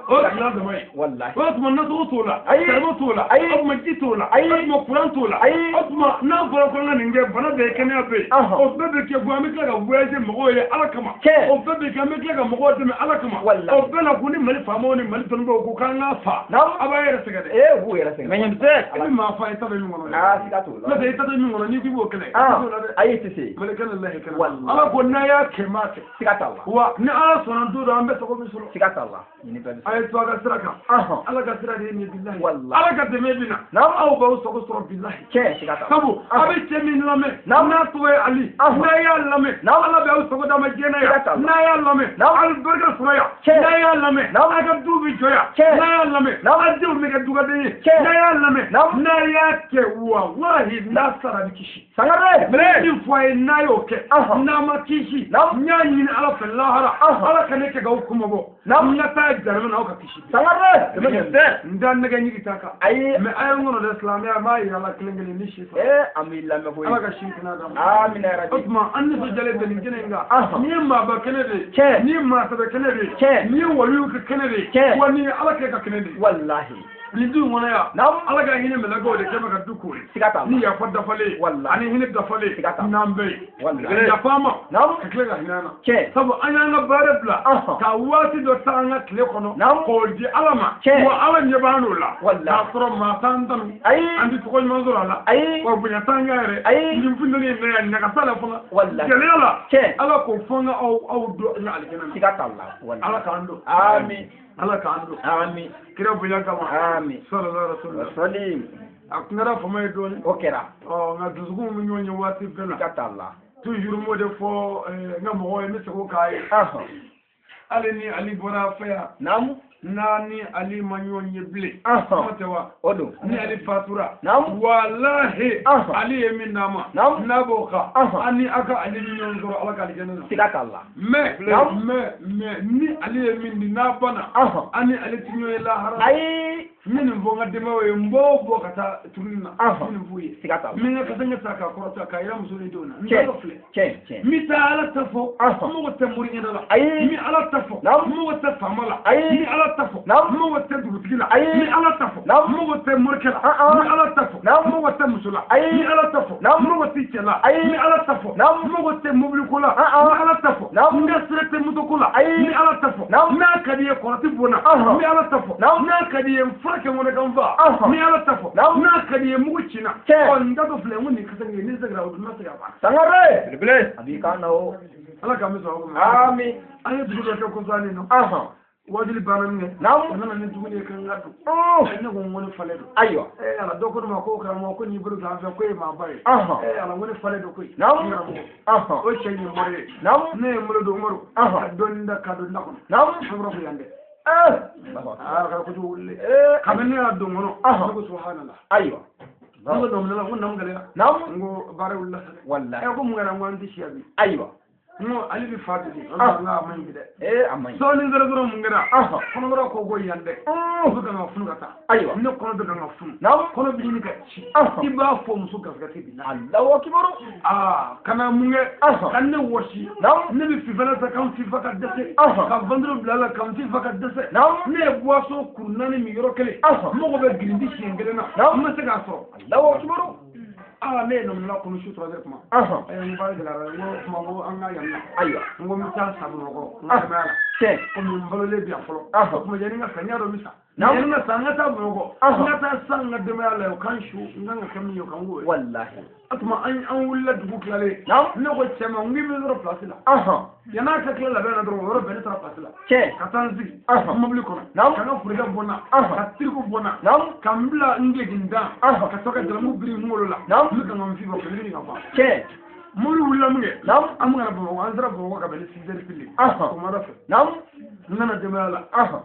O ye tile dama ye. Walahi. O tuma nasɔngɔ t'o la. Ayi. Saribɔn t'o la. Ayi. O tuma ji t'o la. Ayi. O tuma kuran t'o la. Ayi. O tuma n'a fɔra ko an ka nin kɛ bana bɛ yen kɛnɛya bɛ yen. O bɛɛ bɛ kɛ ko an bɛ tila ka voyager mɔgɔw ye Ala kama. Tiɲɛ. O bɛɛ bɛ kɛ an bɛ tila ka mɔgɔw dɛmɛ Ala kama. Walahi. O bɛɛ la ko ni Mali faamaw ni Mali dɔnnibaaw ko k'an k'a fa. Naamu. A b'a yɛrɛ sɛgɛn dɛ. Ee u b'u yɛrɛ sɛgɛn. Mɛ ɲɛmisɛn. I bɛ maa fa i ta bɛ min kɔnɔ dɛ. Siga t'o la. N'o tɛ i ta tɛ min kɔnɔ n'i k'i b'o kɛlɛ. I t'o la dɛ. Ayi i tɛ se. Malikɛ lillahi kɛnɛ. Walahi. Ala ko n'a y'a kɛ m'a kɛ. Siga t'a la. Wa ni Ala sɔnna don dɔ an bɛɛ sago bɛ sɔrɔ. Siga t'a la. Ɲini bɛɛ bɛ A ye to a ka sira kan. sɔrɔ. Ala ka sira de ye nin ye bilahi. Walahi. Ala ka dɛmɛ bɛ na. Naamu. Aw b'aw sago sɔrɔ bilahi. Tiɲɛ siga t'a la. Sabu a bɛ cɛ min lamɛn. Naamu. N'a tɔgɔ ye Ali. N'a y'a lamɛn. Naamu. Ala bɛ aw sago d'a ma diɲɛ na Siga t'a yan. la. N'a y'a lamɛn. Naamu. A bɛ barika sɔrɔ yan. Tiɲɛ. N'a y'a lamɛn. Naamu. A ka du bɛ jɔ yan. Tiɲɛ. N'a y'a lamɛn. Naamu. A denw bɛ kɛ dugaden ye. Tiɲɛ. N'a y'a lamɛn. Naamu. N'a y'a kɛ walahi n'a sara a bɛ kisi. Sangare. Min fɔ a ye n'a y'o kɛ. Ɔhɔn. N'a ma kisi. Naamu. N y'a ɲini Ala fɛ lahara. Ɔhɔn. Ala ka ne kɛ k'aw kunmabɔ. kɔ n ka taa jahanama na aw ka kisi Sangare. N da nɛgɛ ɲigi ta kan Ayi. Mais a ye n kɔnɔ dɛ silamɛya n b'a yira la kelen kelen ni si sɔrɔ An b'i lamɛn koyi. Ala ka si kɛnɛya d'an ma Amina ya o Rabbi. tuma an nisɔndiyalen bɛ nin kɛnɛ in kan nin ye maaba kɛnɛ de ye Tiɲɛ. nin ye maasɛbɛ kɛnɛ de ye Tiɲɛ. nin ye waliw ka kɛnɛ de ye Tiɲɛ. wa nin ye ala kɛ ka kɛnɛ de ye Wallahi. Nin du in kɔnɔ yan Naam. Ala ka hinɛ mɛlɛkɛw de kɛmɛ ka du koori Siga t'a la. Ni yafa dafalen Wallahi. ani hinɛ dafalen Siga t'a la. n'an bɛɛ ye Wallahi. yafa an ma Naam. ka tila ka hinɛ an na Tiɲɛ. Sabu an y'an ka baara bila ka waati dɔ ta an ka tile kɔnɔ Naam. k'o di ala ma Tiɲɛ. Wa ala ɲɛ b'an n'o la Wallahi. K'a sɔrɔ maa t'an tanu Ayi. An tɛ tɔgɔ ɲuman sɔrɔ a la Ayi. Wa bonya t'an kan yɛrɛ Ayi. Nin funteni in na yan ɲagasa la fana Wallahi. Gɛlɛya la Tiɲɛ. Ala k'o fɔ n ka aw don an ka alijana na Siga t'a la. Wallahi. Ala k'an don Amin. Ala k'an don Amin. Kira bonya kama Amin. Sallallahu alaihi wasallam Salim. A kun kɛra fama ye dɔɔnin O kɛra. Ɔ nka dusukun bɛ ɲɔgɔn ye waati bɛɛ la Siga t'a la. Toujours n b'o de fɔ n ka mɔgɔw ye n bɛ segin o k'a ye hali ni Ali bɔra fɛ yan Naam. N'a ni Ali ma ɲɔgɔn ye bilen kuma tɛ wa O don. Ni Ali fatura Naam. Walahi Ali ye min d'a ma Naam. n'a b'o kan an ni aw ka Ali ni ɲɔgɔn sɔrɔ Ala ka alijana na Siga t'a la. Mais Naam. mais ni Ali ye min di n'a banna an ni Ali ti ɲɔgɔn ye lahara Ayi. N bɛ nin fɔ n ka denbayaw ye n b'o bɔ ka taa turuni na Ɔhɔn. n bɛ nin f'u ye Siga t'a la. N bɛ n ka kasange ta k'a kɔrɔta k'a yira muso ni denw na n Tiɲɛ. t'a filɛ Tiɲɛ tiɲɛ. N bɛ taa Ala ta fɔ Ɔhɔn. n mago tɛ mori ɲɛda la Ayi. N bɛ Ala ta fɔ Naam. n mago tɛ faama la Ayi. N bɛ Ala ta fɔ Naam. n mago tɛ dugutigi la Ayi. N bɛ Ala ta fɔ Naam. n mago tɛ morikɛ la An-an. N bɛ Ala ta fɔ Naam. n mago tɛ muso la Ayi. N bɛ Ala ta fɔ Naam. n mago tɛ cɛ la Ayi. N bɛ Ala ta fɔ Naam. n mago tɛ mobiliko la An-an. N bɛ Ala ta fɔ Naam. n ka sira tɛ motoko la Ayi. N bɛ Ala ta fɔ Naam. n'a ka di ye kɔrɔti bonna Ɔhɔn. n bɛ Ala ta fɔ Naam. n'a ka di ye n fura kɛ n kɔnɔ ka n fa Ɔhɔn. n bɛ Ala ta fɔ Naam. n'a ka di ye mugu ci n na Tiɲɛ. Ɔ n datɔ filɛ n ko nin kasange ni seginna o dun na segin a banna Sangare. Belebele. A b'i kan na o. Ala k'an bɛ sɔn o ma Amin. An ye dugu dɔ kɛ kɔsa nin nɔ Wajuli banna min kɛ Naam. O nana ni dumuni ye kan ka dun Ne ko n ko ne falen don Ayiwa. Ala dɔ ko ne ma ko karamɔgɔ ko n'i bolo k'an fɛ ko e ye maaba ye Ala n ko ne falen don koyi Naam. N karamɔgɔ o cɛ in ye mori ye Naam. Ne ye n bolo don Umaru ka dɔɔnin da ka don da kɔnɔ an bɔra ko yan dɛ aa kɛra kojugu wulilen kabini ne y'a don kɔnɔ ne ko subhanallah Ayiwa. Ne ko dɔnkilidala la ko namu gɛlɛya Naam. N ko baara wulila sa dɛ Wallahi. Ko mun kɛra n ko an tɛ siya bi Ayiwa. N ko ale bɛ fa bi de n ko a ma ɲi bi dɛ A man ɲi. Sɔɔni dɔrɔn dɔrɔn mun kɛra kɔnɔbara ko yan dɛ o bɛ kan ka funu ka taa Ayiwa. Ne kɔnɔ bɛ kan ka funu Naam. Kɔnɔ bɛ ɲini ka ci i b'a fɔ muso garisɛgɛ tɛ bi na Allahu akibaru. Aa kana mun kɛ ka ne wɔsi Naam. Ne bɛ fifa sa ka n fifa ka dɛsɛ ka ventre bila a la ka n fifa ka dɛsɛ Naam. Ne ye boisson kuru naani min yɔrɔ kelen Ɔhɔn. n mago bɛ girindi siɲɛ kelen na Naam. N ma se k'a sɔrɔ Allahu akibaru. Aa ne ye nɔminɛla kɔnɔ su 3 heures tuma ayi n ko baara gɛlɛyara n ko tuma n ko an ka yan nɔ Ayiwa. N ko n bɛ taa sa Bamakɔ n ka denbaya la Tiɲɛ. Komi n balolen bɛ yan fɔlɔ o tuma yanni n ka sa n y'a dɔn n bɛ sa Naam. Yanni n ka sa n ka taa Bamakɔ n ka taa sa n ka denbaya la o k'an su n kan ka kɛ min ye o kan k'o ye Wallahi. O tuma an wulila dugu tilalen Naam. ne ko cɛ ma n k'i bɛ yɔrɔ place la yann'a ka tila labɛn na dɔrɔn o yɔrɔ bɛɛ ne taara place la Tiɲɛ. Ka taa n sigi mobili kɔnɔ ka n ka forokɛ bɔ n na ka tiriku bɔ n na Naam. Ka n bila n gileki dan ka sɔrɔ ka jalamu biri n kunkolo la Naam. N bɛ ka n fifa fili ɲini ka ban Tiɲɛ. Mobili wulila min kɛ Naam. An bɛ ka na Bamakɔ an sera Bamakɔ ka bɛn ni 6 heures pile sɔgɔmada fɛ Naam. N nana denbaya la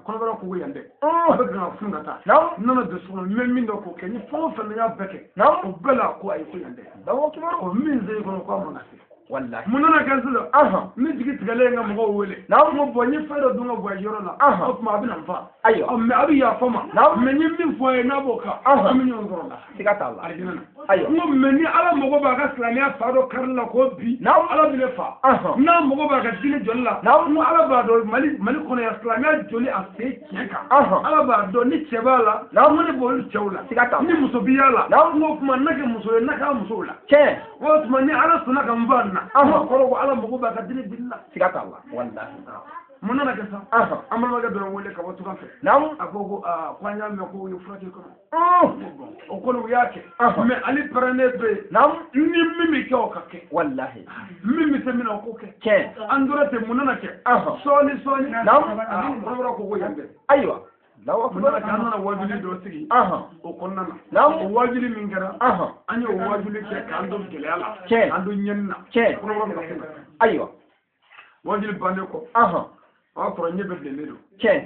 kɔnɔbara ko yan dɛ a bɛ kan ka funu ka taa Naam. N nana don so kɔnɔ n bɛ min dɔn k'o kɛ ni fɛn o fɛn n y'a bɛɛ kɛ Naam. O bɛɛ la ko ayi ko yan dɛ Allahu akibaru. O min sen kɔnɔ k'a man ka se Wallahi. Mun nana kɛ sisan ne jigi tigɛlen n ka mɔgɔw wele Naam. N ko bɔn n ye fɛn dɔ dun ka voyage yɔrɔ la o tuma a bɛ na n fa Ayiwa. Ɔ mais a bɛ yafa n ma Naam. Mais n ye min fɔ a ye n'a b'o kan an bɛ ɲɔgɔn sɔrɔ la Siga t'a la. Alijinɛ na Ayiwa. N ko mais ni Ala mago b'a ka silamɛya fa dɔ kari la k'o bi Naam. Ala bɛ ne fa n'a mago b'a ka diinɛ jɔli la Naam. N ko Ala b'a dɔn Mali kɔnɔ yan silamɛya joli a sen tiɲɛ kan Ɔhɔn. Ala b'a dɔn ni cɛ b'a la Naam. N ko ne b'olu cɛw la Siga t'a la. Ni muso b'i y'a la Naam. N ko tuma n'a kɛ muso ye n'a k'a musow la Tiɲɛ. O tuma ni Ala sɔnna ka n fa nin na n ko kɔrɔ ko Ala mago b'a ka diinɛ joli la Siga t'a la. Wallahi. Mun nana kɛ sa an balimakɛ dɔ ye n wele ka bɔ tunga fɛ Naam. A ko aa ko an y'a mɛn ko u ye furakɛ kɔnɔ o kɔni u y'a kɛ mais ale pɛrɛnnen bɛ yen Naam. Ni min bɛ kɛ o ka kɛ Wallahi. Min bɛ se min na o k'o kɛ Tiɲɛ. An tora ten mun nana kɛ sɔɔni sɔɔni Naam. Aa kɔnɔbara ko yan dɛ Ayiwa. Allahu mun nana akibaru. kɛ an nana wajuli dɔ sigi o kɔnɔna na Naam. O wajuli min kɛra an y'o wajuli kɛ k'an don gɛlɛya la Tiɲɛ. K'an don ɲɛni na Tiɲɛ. Kɔnɔbara bɛ ka fɛn Ayiwa. Wajuli bannen kɔ o y'a sɔrɔ ɲɛ bɛɛ bilennen don Tiɲɛ.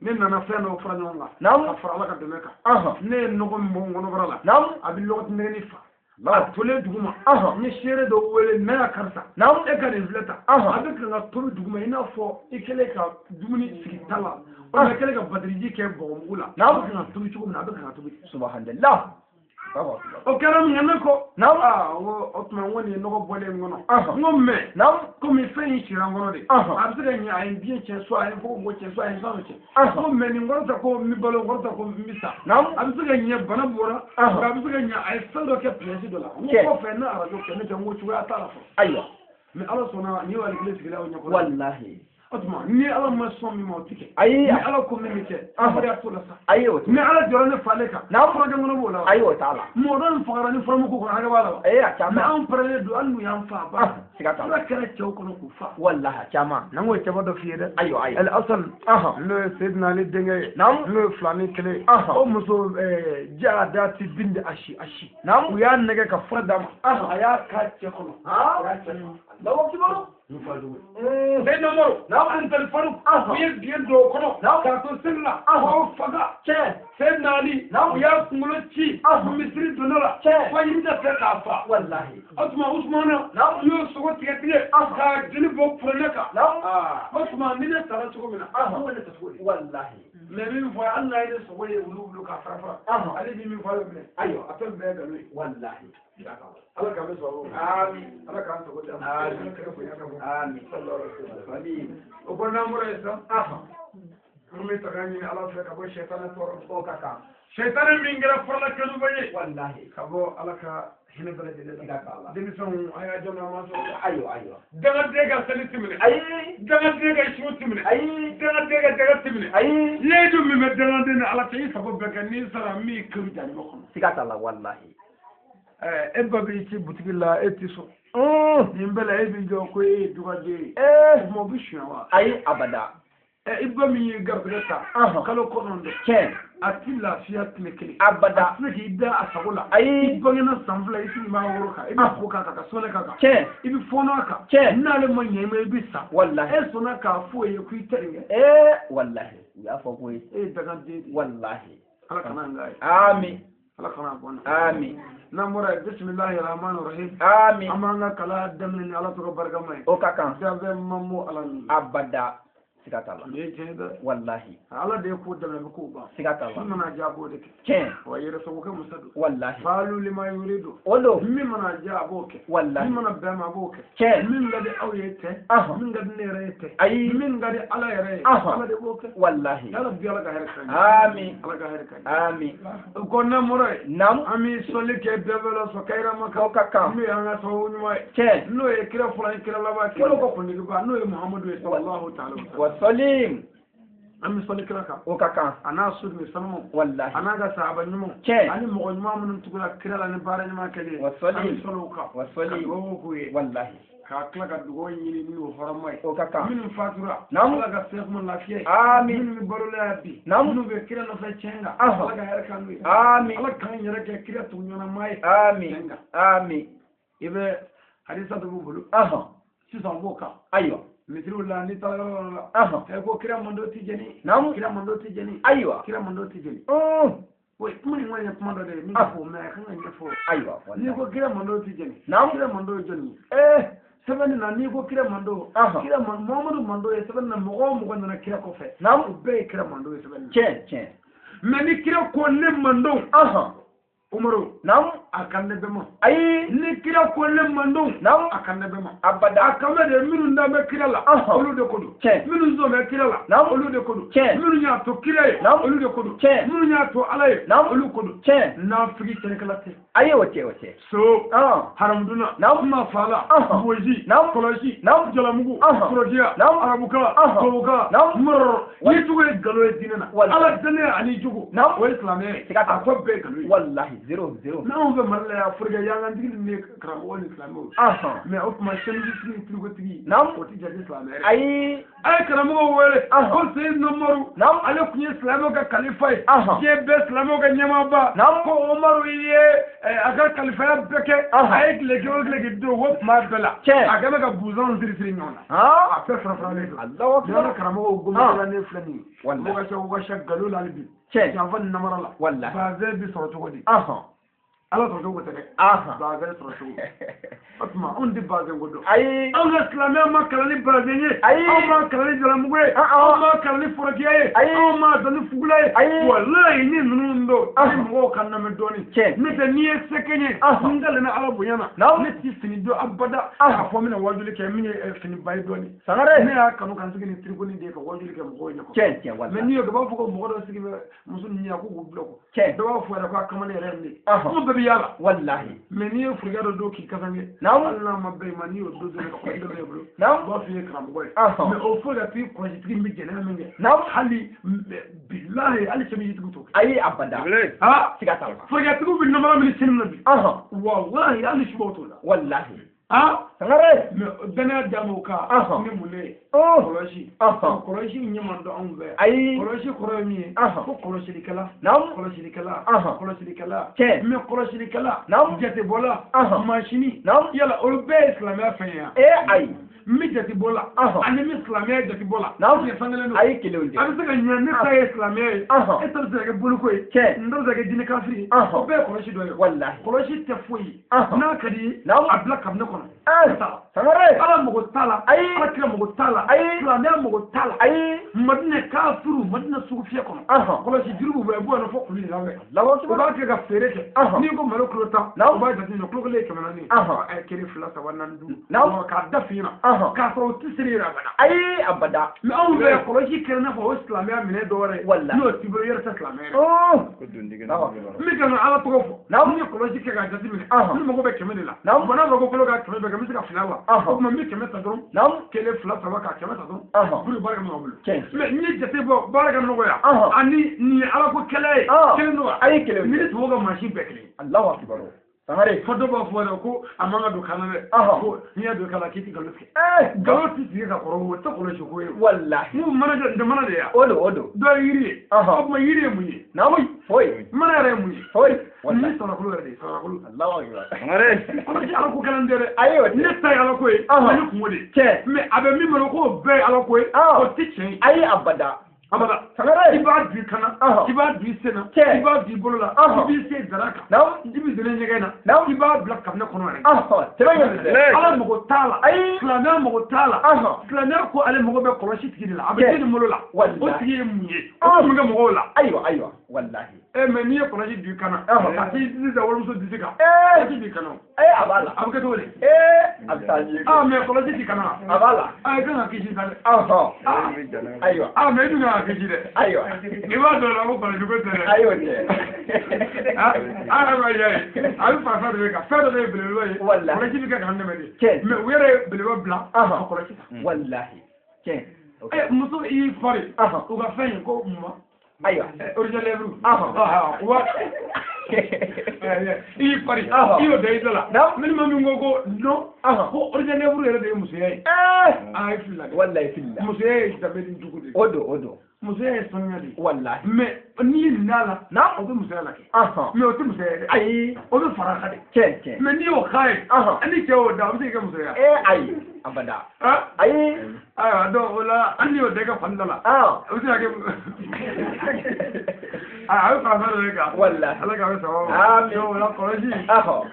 Ne nana fɛn dɔw fara ɲɔgɔn kan Naam. ka fara Ala ka dɛmɛ kan Ɔhɔn. Ne ye nɔgɔ min bɔ n kɔnɔbara la Naam. A bɛ lɔgɔti nɛgɛni fa A tolen duguma. N ye seere dɔ wele n ya karisa. E ka nin filɛ tan. A bɛ kan ka tobi duguma i n'a fɔ i kɛlen ka dumuni sigi ta la. Walima i kɛlen ka badiriji kɛ bɔgɔmugu la. A bɛ kan ka tobi cogo min na a bɛ kan ka tobi. Subhanallah. O kɛra min kɛ ne ko. Aa n ko o tuma n ko nin ye nɔgɔ bɔlen n kɔnɔ. N ko mais. Komi fɛn in sira n kɔnɔ de. A bɛ se ka ɲɛ a ye n biɲɛ tiɲɛ soit a ye n fogonfogon tiɲɛ soit a ye n sanu tiɲɛ. N ko mais nin kɔrɔ tɛ ko n bɛ balo n kɔrɔ tɛ ko n bɛ sa. A bɛ se ka ɲɛ bana bɔra. A bɛ se ka ɲɛ a ye fɛn dɔ kɛ pièce dɔ la. N ko kɔfɛ ne arajo kɛ ne tɛ n ko cogoya t'a la fɔlɔ. Ayiwa. Mais Ala sɔnna nin y'ale kelen sigilen aw ɲɛkɔrɔ. Walahi. O tuma ni Ala ma sɔn min ma o ti kɛ. Ayi. Ni Ala ko min bɛ kɛ. Fariya t'o la sa. Ayi o tɛ. Ni Ala jɔra ne falen kan. Furakɛ kɔnɔ b'o la wa. Ayi o t'a la. Mɔgɔ dɔ in fagara ni furamugu kɔnɔ hakɛ b'a la wa. Ee a caman. Mais anw pɛrɛnnen don hali n'u y'an fa a banna. Siga t'a la. Fura kɛra cɛw kɔnɔ k'u fa. Walahi a caman. N'an k'o cɛba dɔ f'i ye dɛ. Ayiwa ayiwa. El Hasan. N'o ye Seydina Ali denkɛ ye. N'o ye filani kelen ye. O muso Jaadati bint Asi Asi. U y'a nɛgɛ ka fura d'a ma. A y'a k'a cɛ kɔnɔ. A y'a cɛ faga. Allahu akbar. N'u fa jugu ye. Seydina Umaru. Antal Faruk. U ye biɲɛ don o kɔnɔ. K'a to seli la. K'o faga. Tiɲɛ. Seydina Ali. U y'a kunkolo ci. Misiri donna la. Tiɲɛ. Fajiri tɛ fɛ k'a fa. Walahi. O tuma Usumana. U y'o sogo tigɛ tigɛ. K'a joli bɔ kuranɛ kan. O tuma ni ne sara cogo min na. O ne ta cogo di. Walahi. Mais min fɔ hali n'a ye ne sogo ye wulu bolo k'a fara fara. Ale bɛ min fɔ ale bɛ minɛ. Ayiwa. A fɛn bɛɛ ye nkalon ye. Walahi. Ala k'an bɛ sɔrɔ o. Amin. Ala k'an sago di an ma. Amin. Ala k'an bonya ka bɔ. Amin. Sallallahu alaihi wasallam. Amin. O ko n'an bɔra yen sisan. An bɛ taga ɲini Ala fɛ ka bɔ sɛtanɛ tɔɔrɔ. O ka kan. Sɛtanɛ min kɛra faralakɛnuba ye. Walahi. Ka bɔ Ala ka hinɛ bɛɛ lajɛlen la. Siga t'a la. Denmisɛnw a y'a jɔ n'a ma sɔrɔ. Ayiwa ayiwa. Dangaden ka seli ti minɛ. Ayi. Dangaden ka sun ti minɛ. Ayi. Dangaden ka jaga ti minɛ. Ayi. Layidu min bɛ dangaden ni Ala cɛ i sago bɛɛ kɛ n'i sara min kiri janima kɔnɔ. Siga t'a la walahi. E ba b'i ci butigi la e ti sɔn. Nin bɛɛ la e b'i jɔ ko e ye dugaden ye. O tuma o bɛ suɲɛ wa. Ayi abada. I ba min ye garisɛgɛ ta. Kalo 9. Tiɲɛ. A ti lafiya tile kelen. Abada. A tɛ se k'i da a sago la. Ayi. I bangena san 2 i sigi b'a woro kan i bɛ ko k'a kan ka sɔnni k'a kan. Tiɲɛ. I bɛ fɔɔnɔ a kan. Tiɲɛ. N'ale ma ɲɛ i ma i bɛ sa. Walahi. E sɔnna k'a f'o ye k'i tɛ nin kɛ. Walahi. U y'a fɔ koyi. E ye dagaden de ye. Walahi. Ala kana an k'a ye. Amin. Ala kana bɔ n na. Amin. N'an bɔra yen bisimilahi rahmani rahim. Amin. An b'an ka kalan daminɛ ni Ala tɔgɔ barikama ye. O ka kan. Danfɛn man bon Ala ni. Abada. Siga t'a la. Nin ye tiɲɛ ye dɛ. Walahi. Ala de ye ko daminɛ a bɛ kow ban. Siga t'a la. Min mana diya a b'o de kɛ. Tiɲɛ. Wa yɛrɛ sago kɛ musa don. Walahi. Faalu lima yuridu. O don. Min mana diya a b'o kɛ. Walahi. Min mana bɛn a ma a b'o kɛ. Tiɲɛ. Min ka di aw ye tɛ. Min ka di ne yɛrɛ ye tɛ. Ayi. Min ka di Ala yɛrɛ ye. Ala de b'o kɛ. Walahi. Ya Rabbi Ala ka hɛrɛ k'an ye. Amin. Ala ka hɛrɛ k'an ye. Amin. O ko n'an bɔra yen. Naamu. An bɛ sɔli kɛ bɛɛ bɛ la sɔn kayirama kan. O ka kan. N'o ye an ka sababu ɲuman ye. Tiɲɛ. N'o ye kira fɔlɔ ye kira laban ye. Kiraw ka kuntigiba n'o ye Muhamadu ye sallallahu ta'ala wa sallam. Wasalim. An bɛ sɔli kira kan. O ka kan. A n'a soden sanumaw. Walahi. A n'a ka sahaba ɲumanw. Tiɲɛ. Ani mɔgɔ ɲuman minnu tugura kira la ni baara ɲuman kɛli ye. Wasalim. An bɛ sɔli o kan. Wasalim. Ka dugawu k'u ye. Walahi. K'a tila ka dugawu ɲini n'o hɔrɔnma ye. O ka kan. Minnu fatura. Naamu. Ala ka sɛkuma lafiya ye. Amin. Minnu bɛ balo la yan bi. Naamu. Minnu bɛ kira nɔfɛ tiɲɛ kan. Ala ka hɛrɛ k'an n'u ye. Amin. Ala k'an yɛrɛ kɛ kira tuguɲɔgɔnma ye. Amin. Amin. I bɛ hadisa dɔ b'u bolo. Sisan u b'o kan. Ayiwa. Misiriw la n'i taara yɔrɔ yɔrɔ la. Ɛ ko kira mando tɛ jɛni. Naamu. Kira mando tɛ jɛni. Ayiwa. Kira mando tɛ jɛni. O kuma in kɔni ye kuma dɔ de ye min bɛ fɔ mais a kan ka ɲɛfɔ. Ayiwa. N'i ko kira mando tɛ jɛni. Naamu. Kira mando ye jɔnni ye. Sɛbɛnni na n'i ko kira mando. Kira Muhamadu mando ye sɛbɛnni na mɔgɔ o mɔgɔ nana kira kɔfɛ. Naamu. O bɛɛ ye kira mando ye sɛbɛnni na. Tiɲɛ tiɲɛ. Mais ni kira ko ne mando. Umaru. Naamu. A kan ne bɛɛ ma. Ayi. Ni kira ko ne mando. Naamu. A kan ne bɛɛ ma. Abada. A kan bɛ de minnu dan bɛ kira la. Olu de ko don. Tiɲɛ. Minnu sɔn bɛ kira la. Naamu. Olu de ko don. Tiɲɛ. Minnu y'a to kira ye. Naamu. Olu de ko don. Tiɲɛ. Minnu y'a to Ala ye. Naamu. Olu ko don. Tiɲɛ. Nafigi kɛnɛkɛla tɛ. Ayi o tɛ o tɛ. So. Haramuduna. Naamu. Mafala. Boji. Naamu. Kɔlɔsi. Naamu. Jalamugu. Kɔrɔdiya. Naamu. Arabukan. Tubabukan. Naamu. Mɔrɔ. N'i tɔgɔ ye nkalon ye diinɛ na. Walahi. Ala dɛnɛ ani jogo. Naamu. O ye silamɛya ye. Siga t'a la. A tɔ bɛɛ ye nkalon ye. Walahi 0 0. N'anw fɛ Mali la yan forokɛ yankantigi ninnu ye karamɔgɔ ni silamɛw ye. Mais o tuma sɛmisi ni turukotigi. Naamu. O tɛ jate silamɛ yɛrɛ. Ayi. A ye karamɔgɔw wele. Ko Seyidina Umaru. Naamu. Ale tun ye silamɛw ka kalifa ye. Diɲɛ bɛɛ silamɛw ka ɲɛmaaba. Naamu. Ko Umaru ye a ka kalifaya bɛɛ kɛ. A ye tile kɛ o tile kɛ don o tuma bɛɛ la. Tiɲɛ. A kɛlen bɛ ka buzanw siri siri ɲɔgɔn na. A bɛɛ fara faralen don. Alahu akibaru. Yɔrɔ karamɔgɔw gomɛla ne filɛ nin ye. Walahi. U ka ca nkalon la hali bi. Tiɲɛ. Janfa ni namara la. Walahi. Bazɛn bi sɔrɔ cogo di. Ala sɔrɔ cogo tɛ dɛ. Bazɛn sɔrɔ cogo. O tuma anw tɛ bazɛn ko dɔn. Ayi. Anw ka silamɛya ma kalan ni bazɛn ye. Ayi. Anw ma kalan ni jalamugu ye. Anw ma kalan ni forokiya ye. Ayi. Anw ma dɔn ni fugula ye. Ayi. Walayi ni ninnu don. Ni mɔgɔw ka lamɛn dɔɔni. Tiɲɛ. N'o tɛ n'i ye se kɛ n ye. N kalenna Ala bonya na. Ne ti fini don abada. K'a fɔ n bɛna wajuli kɛ min ye finiba ye dɔɔni. Sangare. Ne y'a kanu ka n sigi ni tirikoni de ye ka wajuli kɛ mɔgɔw ɲɛ kɔrɔ. Tiɲɛ tiɲɛ walayi. Mais n'i y'o kɛ u b'a fɔ ko mɔgɔ dɔ sigi bɛ muso ninnu ɲɛ ko k'u bila kɔ. Tiɲɛ. Dɔw b'a fɔ yɛrɛ ko a kamalen yɛrɛ ye ne ye. Kuma bɛɛ bɛ yaala. Walahi. Mais n'i ye forokiya dɔ don k'i kasange. Naamu. Hali n'a ma bɛn i ma n'i y'o don dɔrɔn ka kɔlɔsi dɔ bɛ e bolo. Naamu. U b'a f'i ye karamɔgɔ ye. Mais o fo ka t'i kɔlɔsitigi min bɛ jɛnɛya min kɛ. Naamu. Hali bilahi hali sɛbɛnjitigiw t'o kɛ. Ayi abada. Siga t'a la. Forokiyatigiw bɛ namara min sini na bi. Walahi hali subaw t'o la. Walahi. Sangare. Sangare. Mais danaya d'a ma o kan. Ni mun ye. Kɔlɔsi. Kɔlɔsi ɲɛ man dɔn anw fɛ. Ayi. Kɔlɔsi kɔrɔ ye min ye. Ko kɔlɔsilikɛla. Naamu. Kɔlɔsilikɛla. Kɔlɔsilikɛla. Tiɲɛ. Mais kɔlɔsilikɛla. Naamu. Jatebɔla. Masini. Naamu. Yala olu bɛɛ ye silamɛya fɛn ye wa? Ee ayi. N bɛ jatebɔ la. Ani min silamɛya jatebɔ la. Naamu. Fɛn kelen don. Ayi kelenw tɛ. A bɛ se ka ɲɛ ne ta ye silamɛya ye. E ta bɛ se ka kɛ boloko ye. Tiɲɛ. N ta bɛ se ka kɛ jinɛ kafiri ye. O bɛɛ ye kɔlɔsi dɔ ye. Walahi. Kɔlɔsi tɛ foyi ye. N'a ka di ye. Naamu. A bila kabinɛ kɔnɔ. Sangare. Ala mago t'a la. Ayi. Ala kira mago t'a la. Ayi. Silamɛya mago t'a la. Ayi. Madinɛ kafiru Madinɛ sugu fiyɛ kɔnɔ. Kɔlɔsi juru b'u bolo i b'o yɛrɛ fɔ kulu de la dɛ. Laban U b'a kɛ ka feere kɛ. N'i ko malo kilo 10. Naamu. U b'a jateminɛ kilo kelen ye 400 ye. 1 2 3 4 5. Naamu. K'a da f'i ɲɛna. K'a sɔrɔ u tɛ siri yɛrɛ abada. Ayi abada. Mais anw fɛ kɔlɔsi kɛra i n'a fɔ o silamɛya minɛ dɔ wɛrɛ ye. Walahi. N'o t'i bolo i yɛrɛ tɛ silamɛ yɛrɛ. N bɛ ka na Ala tɔgɔ fɔ. Naamu. N ye kɔlɔsi kɛ k'a jateminɛ. Ɔhɔn. Ne mago bɛ 100 de la. Naamu. Bon n'a fɔra ko kolo ka 100 bɛɛ kɛ n bɛ se ka 2 wa. Ɔhɔn. O tuma n bɛ 100 ta dɔrɔn. Naamu. 1 2 3 ka 100 ta dɔrɔn. Ɔhɔn. Pour que baara ka nɔgɔ n bolo. Tiɲɛ. Mais n ye jate bɔ baara ka nɔgɔya. Ɔhɔn. Ani nin ye Ala ko kɛlɛ ye. Ɔhɔn. Kelen don wa? Ayi kelen. Ni tubabu ka mansin bɛɛ kelen. Alahu akibaru. Sangare. Fo dɔw b'a fɔ yɛrɛ ko a man ka don kan na dɛ. Ɔhɔn. Ko n'i y'a don kan na k'i tɛ nkalon tigɛ. Ee. Nkalon tɛ tigɛ ka kɔrɔ o tɛ kɔlɔsi ko ye. Walahi. N'u mana jɔ nin mana de ya. O don o don. Dɔ ye yiri ye. Ɔhɔn. O tuma yiri ye mun ye? Naamu. Foyi. Mana yɛrɛ ye mun ye? Foyi. Ni sarakolo yɛrɛ de ye sarakolo. Alahu akibaru. Sangare. Kɔlɔsi Ala ko kɛlen tɛ dɛ. Ayi o tɛ. Ne ta ye Ala ko ye. Ɔhɔn. Ne kungo de ye. Tiɲɛ. Mais a bɛ min bolo k'o bɛɛ ye Ala ko ye. Ɔhɔn. O tɛ tiɲɛ ye. Ayi abada. Abada. Sangare. I b'a don i kan na. Ɔhɔn. I b'a don i sen na. Tiɲɛ. I b'a don i bolo la. Ɔhɔn. I b'i sen dara kan. Naamu. I b'i dɛnɛ ɲɛgɛn na. Naamu. I b'a bila kabinɛ kɔnɔ yɛrɛ. Ɔhɔn. Sɛbɛn ɲɛ dɛ. Ala mago t'a la. Ayi. Silamɛya mago t'a la. Ɔhɔn. Silamɛya ko ale mago bɛ kɔlɔsi tigi de la. A bɛ Tiɲɛ. den nin bolo la. Walahi. O tigi ye mun ye? O bɛ mun kɛ mɔgɔw la? Ayiwa ayiwa. Walahi. Mais n'i ye kɔlɔsi don i kan na. Ɔhɔn. Ka t'i disi da walimuso disi kan. Ee. Kɔlɔsi b'i kan na o. Ee a b'a la. A bɛ kɛ cogo di? Ee a bɛ taa ɲɛ. Ah mais kɔlɔsi t'i kan na. A b'a la. Ah i kan ka kisi sa dɛ. Ɔhɔn. Ah. Ayiwa. Ah mais i dun kan ka kisi dɛ. Ayiwa. I b'a dɔn la ko kɔlɔsi ko tɛ dɛ. Ayi o tɛ. Ah ah ma ye a bɛ fara fɛn dɔ de kan fɛn dɔ de ye belebeleba ye. Walahi. Kɔlɔsi bɛ kɛ k'an dɛmɛ de. Tiɲɛ. Mais u yɛrɛ ye belebeleba bila. Ɔhɔn. Ka kɔlɔsi ta. Walahi. Tiɲɛ. Muso i y'i fari. Ɔhɔn. U ka fɛn in ko mun. Ayiwa. Original lèvre. Ɔhɔn. Ɔhɔn. Wa. I y'i fari. Ɔhɔn. I y'o da i da la. Naamu. Minnu ma min ko ko non. Ɔhɔn. Ko original lèvre yɛrɛ de ye musoya ye. Ee. Ah i filila dɛ. Walahi filila. Musoya ye danbe ni jugu de ye. O don o don. Musoya ye sanuya de ye. Walahi. Mais n'i ye nin d'a la. Naamu. O bɛ musoya la kɛ. Ɔhɔn. Mais o tɛ musoya ye dɛ. Ayi. O bɛ fara a kan de. Tiɲɛ tiɲɛ. Mais n'i y'o k'a ye. Ɔhɔn. Ni cɛ y'o da a bɛ se k'i kɛ musoya. Ee ayi. Abada. Ah. Ayi. Ayiwa donc o la hali n'i y'o da i ka fani da la. Ɔn. A bɛ se ka kɛ. A bɛ fara fɛn dɔ de kan. Walahi. Ala k'a bɛ sababu ma. Amin. Donc o la kɔlɔsi. Ɔhɔn.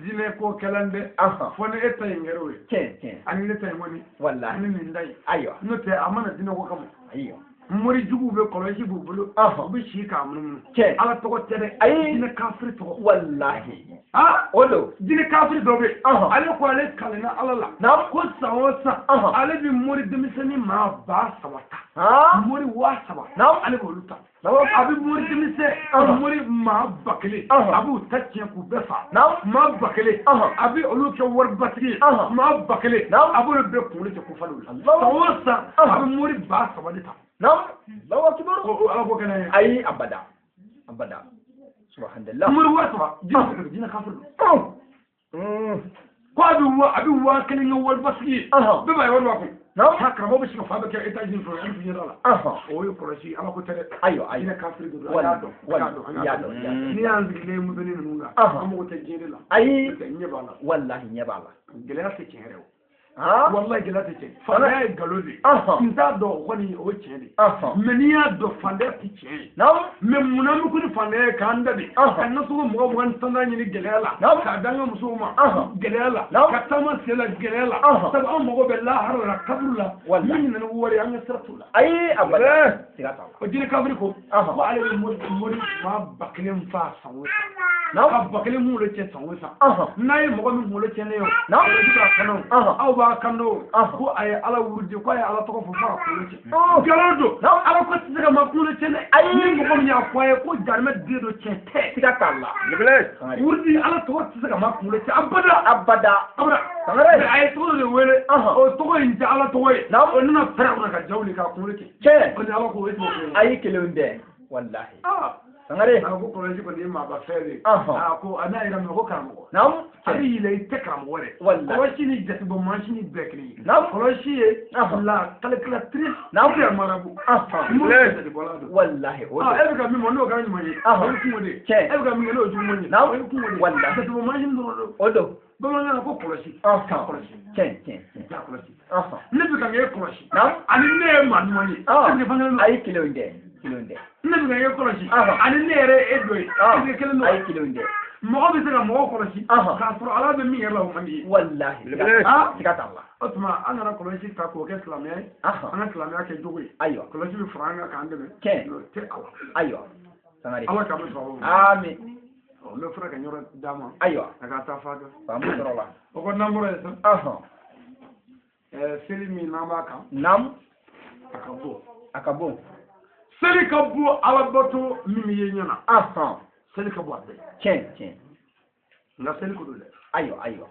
Jinɛ ko kɛlen dɛ. Ɔhɔn. Fo ni e ta in kɛra o ye. Tiɲɛ tiɲɛ. Ani ne ta in kɔni. Walahi. Ani nin ta in. Ayiwa. N'o tɛ a mana jinɛ ko kama. Ayiwa. Mori juguw bɛ kɔlɔsi b'u bolo. Ɔhɔn. U bɛ si k'a munumunu. Tiɲɛ. Ala tɔgɔ tɛ dɛ. Ayi. Jinɛ kafiri tɔgɔ. Walahi. Ah. O don. Jinɛ kafiri dɔ bɛ yen. Ɔhɔn. Ale ko ale kalenna Ala la. Naamu. Ko san o san. Ɔhɔn. Ale bɛ mori denmisɛnnin maa 3000 ta. Han. Mori 3000. Naamu. Ale b'olu ta. Naamu. A bɛ mori denmisɛn. Ɔhɔn. Mori maa 1000. Ɔhɔn. A b'u ta tiɲɛ k'u bɛɛ fa. Naamu. Maa 1000. Ɔhɔn. A bɛ olu kɛ waribatigi ye. Ɔhɔn. Maa 1000. Naamu. A b'olu bɛɛ kunkolo cɛ ko falen la. Allahu San o san. Ɔhɔn. A bɛ mori 3000 de ta. Naamu. Allahu akibaru. O Ala ko kɛnɛ ye. Ayi abada. Abada. Subhanallah. Mori 3000. Jinɛ kafiri don. Mm. Ko a bɛ 1000 kɛ waribatigi ye. Ɔhɔn. Bɛɛ b'a ye wari b'a kun. Naamu. Ha karamɔgɔ bɛ sigi ka fa bɛ kɛ États-Unis fɛ an tun ɲɛ la. Ɔhɔn. O ye kɔlɔsi Ala ko tɛ dɛ. Ayiwa ayiwa. Jinɛ kafiri de don. An y'a dɔn. An y'a dɔn. An y'a dɔn. I y'a dɔn. N'i y'an sigilen musonin ninnu kan. Ɔhɔn. An mago tɛ diɲɛ de la. Ayi. N'o tɛ ɲɛ b'a la. Walahi ɲɛ b'a la. Gɛlɛya tɛ tiɲɛ yɛrɛ o. Wallahi gɛlɛya tɛ tiɲɛ. Fantanya ye nkalon de ye. N t'a dɔn o kɔni o ye tiɲɛ de ye. Mais n'i y'a dɔn fantanya tɛ tiɲɛ ye. Mais munna an bɛ ko ni fantanya ye k'an da de. Ka nasɔngɔ 20 20 ɲini gɛlɛya la. K'a d'an ka musow ma. Gɛlɛya la. Ka taama sen la gɛlɛya la. Sabu an mago bɛ lahara la kaburu la. Min nana ni wari ye an ka sira t'o la. Ayi abada. Siga t'a la. O jeli kafiri ko. Ko ale bɛ mori maa 1000 faa san o san. Ka 1000 kunkolo cɛ san o san. N'a ye mɔgɔ min kunkolo cɛ ne ye o. Kɔlɔsi b'a kan o. Aw b'a kan o. Ko a ye Ala wurudi ko a ye Ala tɔgɔ fɔ fo ka kunkolo cɛ. Nkalon don. Ala ko tɛ se ka maa kunkolo cɛ dɛ. Ayi. Ni mɔgɔ min y'a fɔ a ye ko jarimɛ den don tiɲɛ tɛ. Siga t'a la. Wurudi Ala tɔgɔ tɛ se ka maa kunkolo cɛ abada. Abada. Abada. Sangare. A ye tɔgɔ dɔ de wele. O tɔgɔ in tɛ Ala tɔgɔ ye. O nana pɛrɛn o kunna ka ja wuli k'a kunkolo cɛ. Tiɲɛ. O ni Ala ko o ye tɔgɔ ye. Ayi kelenw tɛ. Wallahi. Sangare. A ko kɔlɔsi kɔni ye maaba fɛn de ye. A ko a n'a yɛrɛ minɛ ko karamɔgɔ. A bɛ yɛlɛ i tɛ karamɔgɔ dɛ. Wallahi. Kɔlɔsi ni jatebɔ mansin ni bɛɛ kelen ye. Kɔlɔsi ye la calculatrice. Yɛrɛ marabu. Minnu tɛ jatebɔla don. Wallahi. O E bɛ ka min fɔ n'o kɛra ɲuman ye. O ye kungo de ye. Tiɲɛ. E bɛ ka min kɛ n'o ye juguman ye. O ye kungo de ye. Wallahi. Jatebɔ mansin dɔrɔn don. O don. Bamanankan na ko kɔlɔsi. K'a kɔlɔsi. Tiɲɛ tiɲɛ tiɲɛ. K'a kɔlɔsi. Ne bɛ ka e kɔlɔsi. Ani ne ye maa ɲuman ye. Est-ce que fɛn kelen don? Ayi kelenw tɛ. Kelenw tɛ. Ne bɛ ka e kɔlɔsi. Ani ne yɛrɛ e dɔ ye. Est-ce que kelen don? Ayi kelenw tɛ. Mɔgɔ bɛ se ka mɔgɔ kɔlɔsi. K'a sɔrɔ Ala bɛ min yɛrɛ la o man di ye. Wallahi. Siga t'a la. O tuma an nana kɔlɔsi ta k'o kɛ silamɛya ye. An ka silamɛya kɛ jogo ye. Ayiwa. Kɔlɔsi bɛ fara an kan k'an dɛmɛ. Tiɲɛ. N'o tɛ ala. Ayiwa. Sangare. Ala k'an bɛ sababu ma. Amin. N bɛ fura ka yɔrɔ d'a ma. Ayiwa. A ka taa fa kan. Faamu sɔrɔ la. O ko n'an bɔra yen sisan. Seli min n'an b'a kan. Naamu. A ka bon. A ka bon. Seli ka bon Ala bato min bɛ ye ɲɛ na. Seli ka bon a bɛɛ. Tiɲɛ tiɲɛ. Nka seli ko don dɛ. Ayiwa ayiwa.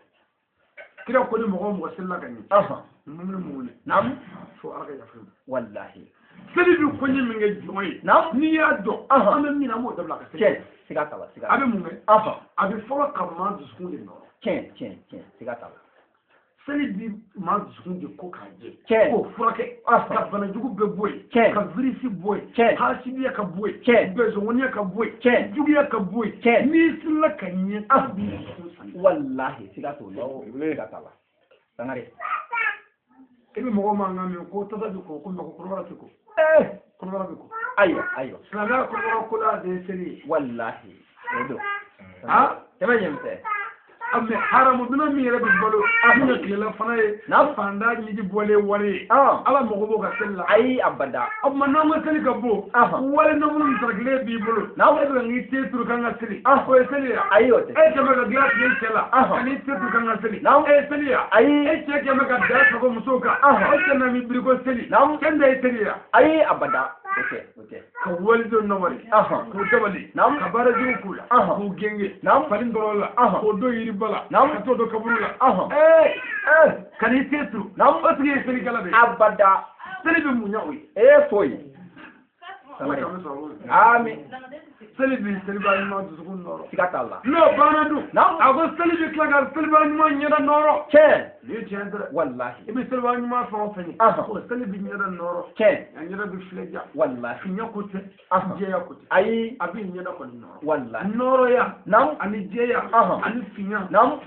Kira ko ni mɔgɔ o mɔgɔ selila ka ɲɛ. Mumini mumini. Naamu. Fo Ala ka yafa i ma. Wallahi. Seli bɛ koɲɛ min kɛ jɔn ye. Naamu. N'i y'a dɔn. An bɛ min na an b'o dabila ka seli. Tiɲɛ. Siga t'a la. Siga. A bɛ mun kɛ? A bɛ fɔlɔ ka maa dusukun de nɔrɔ. Tiɲɛ tiɲɛ tiɲɛ. Siga t'a la. Seli bi maa dusukun de ko k'a jɛ. Tiɲɛ. K'o furakɛ. Ka banajugu bɛɛ bɔ yen. Tiɲɛ. Ka virisi bɔ yen. Tiɲɛ. Hasidiya ka bɔ yen. Tiɲɛ. Bɛnsɔngɔniya ka bɔ yen. Tiɲɛ. Juguya ka bɔ yen. Tiɲɛ. N'i selila ka ɲɛ. A b'i dusukun saniya. Wallahi siga t'o la. Siga t'a la. Sangare. I bɛ mɔgɔw mankan mɛn ko tasa bɛ ko ko mɛ ko kɔnɔbara tɛ ko. Kɔnɔbara bɛ ko. Ayiwa ayiwa. Silamɛya kɔnɔbara ko la de ye seli ye. Wallahi. O don. Tɛmɛ ɲɛ misɛn. Mais haramu bina min yɛrɛ bɛ balo min ye tilela fana ye fanda ɲiji bɔlen wari ye Ala mago b'o ka seli la. Ayi abada. O tuma n'an ka seli ka bon wali nafolo min sarakilen b'i bolo e bɛ ka n'i te turu k'an ka seli o ye seli ya. Ayi o tɛ. E kɛmɛ ka dilan tigɛ i cɛ la ka n'i te turu k'an ka seli e ye seli ya. Ayi. E cɛ kɛmɛ ka da sago musow kan e cɛ na mi biri ko seli cɛ da ye seli ya. Ayi abada. O tɛ o tɛ. Ka walidenw nawari k'u dabali ka baara jugu k'u la k'u genge fali dɔrɔn la k'o don yiriba la ka t'o don kaburu la ka n'i te turu o tigi ye selikɛla de ye. Abada. Seli bɛ mun ɲɛ o ye. Foyi. Amin. Seli bi seliba ɲuman dusukun nɔrɔ. Siga t'a la. N'o banna dun. A ko seli bi tila ka seliba ɲuman ɲɛda nɔrɔ. Tiɲɛ. Nin ye tiɲɛ dɛ. Wallahi. I bɛ seliba ɲuman fɛn o fɛn ye. O seli bi ɲɛda nɔrɔ. Tiɲɛ. A ɲɛda bɛ filɛ ja. Wallahi. Finya ko tɛ. Jɛya ko tɛ. Ayi. A bɛ ɲɛda kɔni nɔrɔ. Wallahi. Nɔrɔya. Naamu. Ani jɛya. Ani finya. Naamu.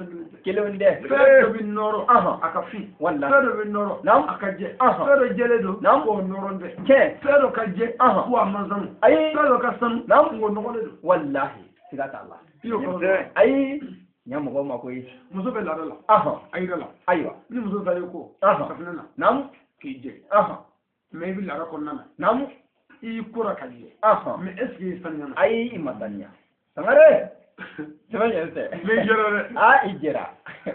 Kelenw tɛ. Fɛn dɔ bɛ nɔrɔ. A ka fin. Wallahi. Fɛn dɔ bɛ nɔrɔ. Naamu. A ka jɛ. Fɛn dɔ jɛlen don. Naamu. K'o nɔrɔ tɛ. Tiɲɛ. Fɛn dɔ ka jɛ. Ko a man sanu. Ayi. Fɛn dɔ ka sanu. Naamu. K'o nɔgɔlen don. Wallahi. Siga t'a la. I y'o kɔrɔ dɔn. Ayi. Ɲa mɔgɔw ma koyi. Muso bɛ laada la. A yira la. Ayiwa. Ni muso taara i ko. Safunɛ na. Naamu. K'i jɛ. Mais i bɛ laada kɔnɔna na. Naamu. I y'i kora ka jɛ. Mais est ce que i saniya na? Ayi i ma saniya. Sangare. Sɛbɛn ɲɛ tɛ. Mais i jɛra dɛ. I jɛra.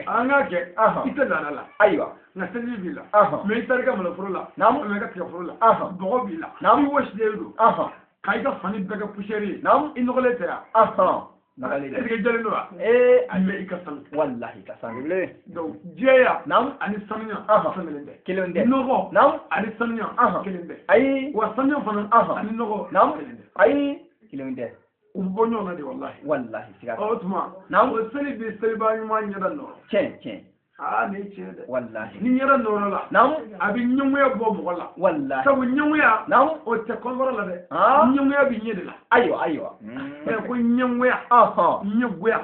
An k'a kɛ. I tɛ laada la. Ayiwa. Nka seliji b'i la. Mais i taara i ka maloforo la. Naamu. Mais i ka tigɛforo la. Bɔgɔ b'i la. Naamu. I wɔsilen don. Ka i ka fani bɛɛ kɛ poussière ye. Naamu. I nɔgɔlen tɛ yan. Nɔgɔlen Est ce que i jɛlen don wa? Mais i ka sanu. Wallahi ka sanu. Donc jɛya. Naamu. Ani sanuya. Fɛn kelen tɛ. Kelen tɛ. Nɔgɔ. Naamu. Ani sanuya. Kelen tɛ. Ayi. Wa sanuya fana. Ani nɔgɔ. Naamu. Kelen tɛ. Ayi. Kelen tɛ. U bɛ bɔ ɲɔgɔn na de wallahi. Wallahi siga t'a la. O tuma. Naamu. O seli bi seliba ɲuman ɲɛda nɔrɔ. Tiɲɛ tiɲɛ. Aa nin ye tiɲɛ dɛ. Wallahi. Ni ɲɛda nɔrɔ la. Naamu. A bɛ ɲɛngoya bɔ mɔgɔ la. Wallahi. Sabu ɲɛngoya. Naamu. O tɛ kɔnɔbara la dɛ. Ah. Ɲɛngoya bɛ ɲɛ de la. Ayiwa ayiwa. Mɛ ko ɲɛngoya. Ɲɛgoya.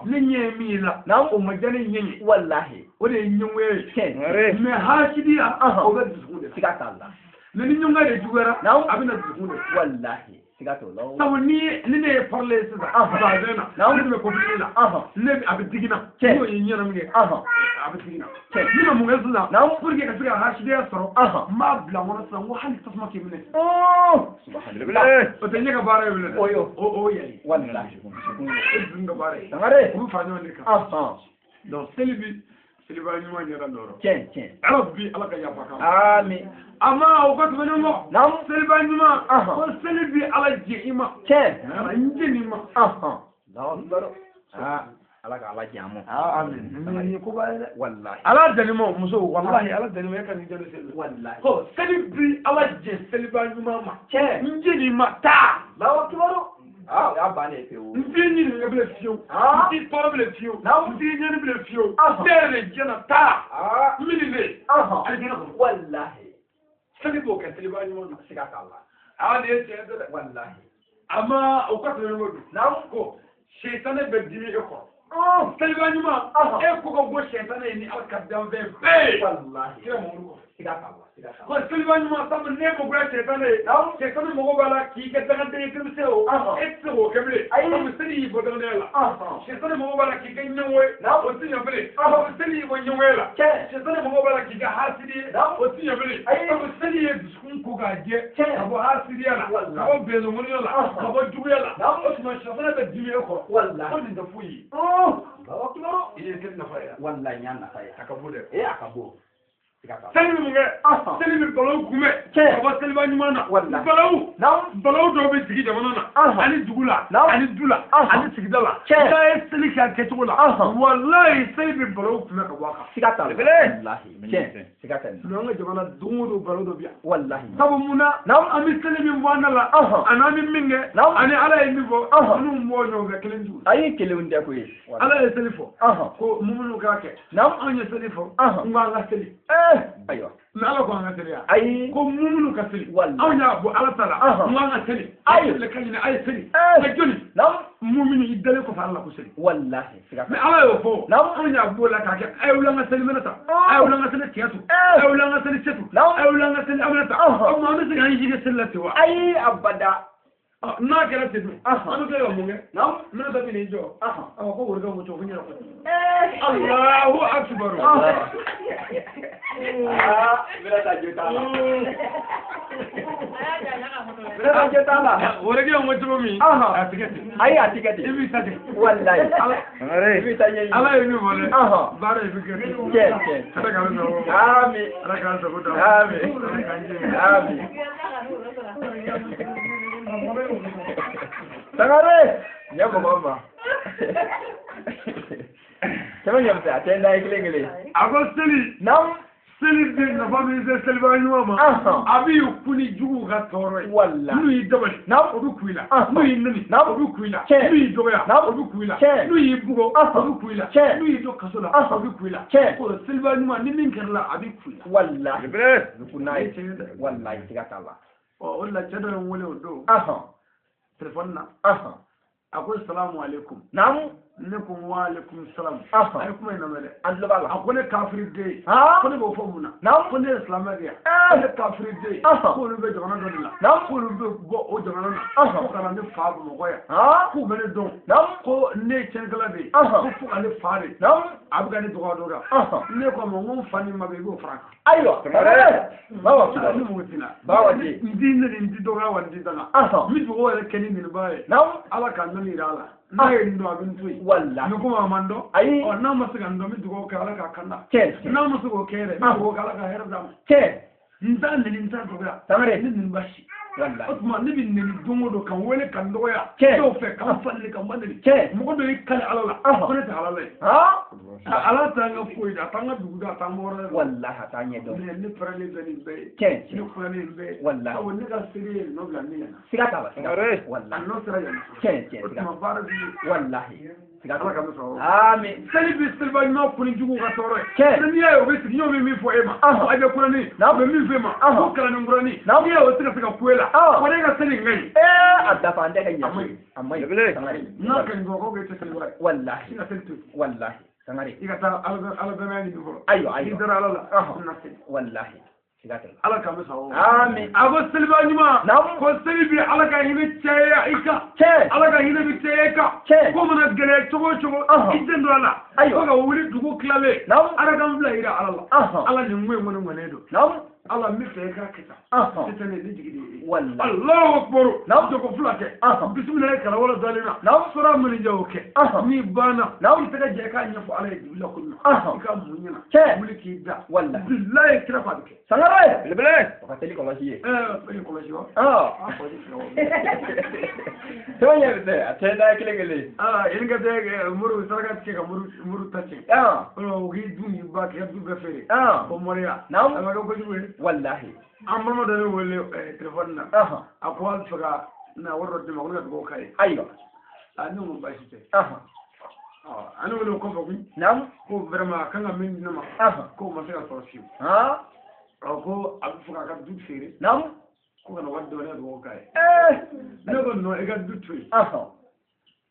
Ne ɲɛ ye min ye la. Naamu. O ma diya ne ɲɛ ye. Wallahi. O de ye ɲɛngoya ye. Tiɲɛ. Mɛ hasidiya. O bɛ dusukun de la. Siga t'a la. Mɛ ni ɲɛngoya de juguyara. Naamu. A bɛ na dusukun de la. Wallahi. Siga t'o la. Sabu ni ne ye parler sisan. Bazin na. Naamu. Ne bɛ compliqué la. Ne a bɛ digi n na. Tiɲɛ. N'o ye ɲɛna min kɛ. A bɛ digi n na. Tiɲɛ. Ni ma mun kɛ sisan. Naamu. Pour que ka se ka hasidiya sɔrɔ. N b'a bila n kɔnɔ sisan ko hali tasuma k'i minɛ. Subhanallah. O tɛ ɲɛ ka baara ye bilen dɛ. O y'o. O yɛrɛ. Wallahi. O dun ka baara ye. Sangare. U bɛ fara ɲɔgɔn de kan. Donc seli bi seliba ɲuman ɲɛda nɔrɔ. Tiɲɛ tiɲɛ. Ala bi Ala ka yafa k'an ma. Amin. A ma o ka tɛmɛnen kɔ. Naamu. Seliba ɲuman. Ko seli bi Ala jɛ i ma. Tiɲɛ. Kana n jɛ nin ma. Allahu akbar. Aa Ala ka Ala jɛ an ma. Amin. Nin ye koba ye dɛ. Wallahi. Ala deli ma muso wallahi Ala deli ma e ka nin jaabi seli. Wallahi. Ko seli bi Ala jɛ seliba ɲuman ma. Tiɲɛ. N jɛ nin ma taa. Allahu akbar. Aa o y'a bannen ye pewu. N t'i ɲininka bilen fiyewu. N t'i tɔɔrɔ bilen fiyewu. Naamu. N t'i ɲɛni bilen fiyewu. Ɔhɔn. Ne yɛrɛ de jɛna taa. Aa. N bɛ nin de. Alijinɛ kɔnɔ. Wallahi. Seli b'o kɛ seliba ɲuman na. Siga t'a la. Aa nin ye tiɲɛ dɛ. Wallahi. A ma o ka tɛmɛ ɲɔgɔn don. Naamu. Ko sɛtanɛ bɛ dimi e kɔrɔ. Seliba ɲuman. E ko ka bɔ sɛtanɛ ye ni Ala ka danfɛn bɛɛ ye. Wallahi. Kira Mamadu kɔfɛ. Siga t'a la. Siga t'a la. Ko seliba ɲuman sabu ne magoya sɛtanɛ ye. Naamu. Sɛtanɛ mago b'a la k'i kɛ dangaden ye denmisɛn o. Ɔhɔn. E tɛ se k'o kɛ bilen. Ayi. Sabu seli y'i bɔ dangadenya la. Ɔhɔn. Sɛtanɛ mago b'a la k'i kɛ ɲɛngo ye. Naamu. O tɛ ɲɛ bilen. Ɔhɔn. Sabu seli y'i bɔ ɲɛngoya la. Tiɲɛ. Sɛtanɛ mago b'a la k'i kɛ hasidi ye. Naamu. O tɛ ɲɛ bilen. Ayi. Sabu seli ye dusukun ko k'a jɛ. Tiɲɛ. Ka bɔ hasidiya la. Wallahi. Ka bɔ bɛnzɔnmɔniya la. Ɔhɔn. Ka bɔ juguya la. Naamu. O tuma sɛtanɛ bɛ dimi e kɔrɔ. Wallahi. Ko nin tɛ foyi ye. Allahu akbar. I ye seli nafa ye. Wallahi n y'a nafa ye. A ka bon dɛ. Ee a ka bon. Siga t'a la. Seli bɛ mun kɛ? Ɔhɔn. Seli bɛ balawu kunbɛn. Tiɲɛ. Ka bɔ seliba ɲuman na. Wallahi. Balawu. Naamu. Balawu dɔw bɛ jigin jamana na. Ɔhɔn. Ani dugu la. Naamu. Ani du la. Ɔhɔn. Ani sigida la. Tiɲɛ. N'a ye seli kɛ a kɛcogo la. Ɔhɔn. Walayi seli bɛ balawu kunbɛn ka bɔ a kan. Siga t'a la. Wallahi. Tiɲɛ. Siga t'a la. Mais an ka jamana don o don balawu dɔ bɛ yan. Wallahi. Sabu mun na? Naamu. An bɛ seli min fɔ an da la. Ɔhɔn. Ani an bɛ min kɛ. Naamu. Ani Ala ye min fɔ. Ɔhɔn. Minnu bɔ ɲɔgɔn fɛ kelen t'u. Ayi kelenw tɛ koyi. Ala ye seli fɔ. Ɔhɔn. Ko mumunu k'a kɛ. Naamu. Anw ye seli fɔ. Ɔhɔn. N ko an ka seli. Ayiwa. Mais Ala ko an ka seli yan. Ayi. Ko mumunu ka seli. Wallahi. Anw y'a bɔ Ala ta la. Ɔhɔn. N ko an ka seli. Ayi. Seli ka ɲini a ye seli. Eh. Nka joli. Naamu. Mumunu i dalen kɔfɛ Ala la ko seli. Wallahi. Siga t'a Mais la. Ala y'o fɔ. Naamu. Anw y'a bɔ o la k'a kɛ a ye wuli an ka seli minɛ ta. Ɔhɔn. A ye wuli an ka seli Tiyatu. Eh. A ye wuli an ka seli Setu. Naamu. A ye wuli an ka seli Aminata. Ɔhɔn. O tuma an bɛ se k'an si kɛ seli la ten wa? Ayi abada. Ɔ, n'a kɛra ten dun. Ɔhɔn. An bɛ tila ka mun kɛ? Naamu. Minata bɛ n'i jɔ. Ɔhɔn. Ɔ, ko worokɛ ko cogo ko n yɛrɛ ko. Eh. Allahu akbar. Aa, Minata jo t'a la. Minata jo t'a la. Worokɛ ko cogo min. Ɔhɔn. A tigɛ ten. Ayi a tigɛ I ten. b'i ta ten. Wallahi. Ala I b'i ta ɲɛɲini. Ala ye min fɔ dɛ. Ɔhɔn. Baara in bɛ kɛ ten. Tiɲɛ tiɲɛ. Ala k'an sago ma. Amin. Ala k'an sago d'a ma. Amin. Ala k'an jɛ. Amin. Sangare. Ɲɛ mɔgɔ ma. Sɛbɛn ɲɛmisɛn a tɛ n da ye kelen kelen. A ko seli. Naamu. Seli bɛ nafa min se seliba ɲuman ma. Ɔhɔn. A b'i kun ni juguw ka tɔɔrɔ ye. Wallahi. N'u y'i dabali. Naamu. O bɛ kun i la. Ɔhɔn. N'u y'i nɛni. Naamu. O bɛ kun i la. Tiɲɛ. N'u y'i dɔgɔya. Naamu. O bɛ kun i la. Tiɲɛ. N'u y'i bugɔ. Ɔhɔn. O bɛ kun i la. Tiɲɛ. N'u y'i to kaso la. Ɔhɔn. O bɛ kun i la. Tiɲɛ. Ko seliba ɲuman ni min kɛra la a bɛ kun i la. Wallahi. Belebele. A bɛ kun n'a ye. Tiɲɛ dɛ. Wallahi siga t'a la. Ɔ o de la cɛ dɔ ye n wele o don. Ɔhɔn. Telefɔni na. Ɔhɔn. A ko salamu aleykum. Naamu. Ne ko wa aleykum salam. Ɔhɔn. A ye kuma in lamɛn dɛ. An tulo b'a la. A ko ne kafiri den ye. Haa. Ko ne b'o fɔ mun na? Naamu. Ko ne ye silamɛ de ye. Eh. Ko ne kafiri den ye. Ɔhɔn. K'olu bɛ jamana dɔ de la. Naamu. K'olu bɛ bɔ o jamana na. Ɔhɔn. Ko ka na ne fa Bamakɔ yan. Haa. K'u bɛ ne dɔn. Naamu. Ko ne ye tiɲɛnikɛla de ye. Ɔhɔn. Ko fo ka ne fa de. Naamu. A bɛ ka ne dɔgɔya dɔgɔya. Ɔhɔn. Ne ko a ma n ko n fa ni ma bɛ i b'o fara a kan. Ayiwa. Bawa Ne mago t'i la. Bawa di. N t'i nɛni n t'i dɔgɔya wa n t'i danga. Ɔhɔn. N bɛ dugawu yɛrɛ kɛ ni nɛnibaa ye. Naamu. Ala ka nɔni yira a la. N'a ye n dɔn a bɛ n to yen. Wallahi. Ni komi a ma n dɔn. Ayi. Ɔ n'a ma se ka n dɔn n bɛ dugawu kɛ Ala k'a kanda. Tiɲɛ. N'a ma se k'o kɛ yɛrɛ n bɛ dugawu kɛ Ala ka hɛrɛ d'a ma. Tiɲɛ. N t'a nɛni n t'a dɔgɔya. Sangare. Ne nɛni ba si. O Wallahi. tuma ne bɛ nɛni don o don ka n wele ka n dɔgɔya. Tiɲɛ. Dɔw fɛ ka n fa nɛni ka n ba nɛni. Tiɲɛ. Mɔgɔ dɔ y'i kali Ala la. Ɔhɔn. Ko ne tɛ halala ye. Haa. Ala t'an ka foyi da a t'an ka dugu da a t'an bɔ yɔrɔ la. Wallahi a t'a ɲɛ dɔn. Mais ne pɛrɛlen bɛ nin bɛɛ ye. Tiɲɛ. Ne kunnalen nin bɛɛ ye. Wallahi. Sabu ne ka seli ye nɔ bila ne ɲɛna. Siga t'a la. Siga t'a la. A Wallahi. nɔ sera yan. Tiɲɛ tiɲɛ O siga. tuma baara b'i ye. Wallahi. Ala ka sɔrɔ. Amin. Seli bi seliba ɲuman kun jugu ka tɔɔrɔ ye. Tiɲɛ. N'i y'a ye o bɛ sigi ɲɔgɔn bɛ min fɔ e ma. A bɛ kurani. Naamu. O bɛ min fɔ e ma. Ɔhɔn. Ko kalanni kurani. Naamu. N'i y'a ye o tɛ ka se ka ku e la. Ɔn. Ko ne ka seli in ka ɲi. A dafa an tɛ ka ɲɛ. A ma ɲi. A ma ɲi. Belebele. Sangare. N'a ka ɲi dɔrɔn ko k'e tɛ seliba ye. Wallahi. I ka seli to yen. Wallahi. Sangare. I ka taa Ala danaya ɲini fɔlɔ. Ayiwa, N'i ayiwa. dara Ala la. Ɔhɔn. I na seli. Wallahi. Siga t'a la. Ala k'an bɛ sɔn. Amin. A ko seliba ɲuman. Naamu. Ko seli bi Ala ka hinɛ caya i kan. Tiɲɛ. Ala ka hinɛ bi caya i kan. Tiɲɛ. Ko mana gɛlɛya cogo o cogo. Ɔhɔn. I den don a la. Ayiwa. Fo ka wuli dugu tilalen. Naamu. Ala k'an bila yira Ala la. Ɔhɔn. Ala nin ko in kɔni ŋɔni don. Naamu. Ala n bɛ fɛ i k'a kɛ tan. Ɔhɔn. Sisan ne jigi de ye. Wallahi. Allahu akbar. Naamu. Jɔko fila kɛ. Ɔhɔn. Bisimilahi kala wala dalina. Naamu. Sura minnu jɛ o kɛ. Ɔhɔn. N'i banna. Naamu. I tɛgɛ jɛ i k'a ɲɛfɔ Ala ye jibila ko ɲuman. Ɔhɔn. I ka mun ɲɛna. Tiɲɛ. Wuli k'i da. Wallahi. Bilahi kira fa bɛ kɛ. Sangare. Belebele. O ka teli kɔlɔsi ye. Ɛɛ kɔlɔsi wa. Ɔn. A kɔlɔsi fila wa. Sɛbɛn ɲɛ bɛ sɛ a tɛ da kelen kelen. Aa yɛrɛ ka tɛ muru saraka tigɛ ka muru ta cɛ. Ɔn. O k'i dun k'i ba k'i ka du bɛɛ feere. Ɔn. Ko moriya. Naamu. A ma kɛ kojugu ye. Wallahi. An balima dɔ ne wele telefɔni na. Ɔhɔn. A ko a bɛ fɛ ka na wari dɔ di ma ko ne ka dugawu k'a ye. Ayiwa. A ne ko baasi tɛ. Ɔhɔn. Ɔ an ne wele o kɔfɛ kun. Naamu. Ko vraiment a kan ka min di ne ma. Ɔhɔn. K'o ma se ka sɔrɔ fiyewu. Han. Ɔ ko a bɛ fɛ k'a ka du feere. Naamu. Ko ka na wari di ma ne ka dugawu k'a ye. Ee. Ne ko non i ka du to yen. Ɔhɔn.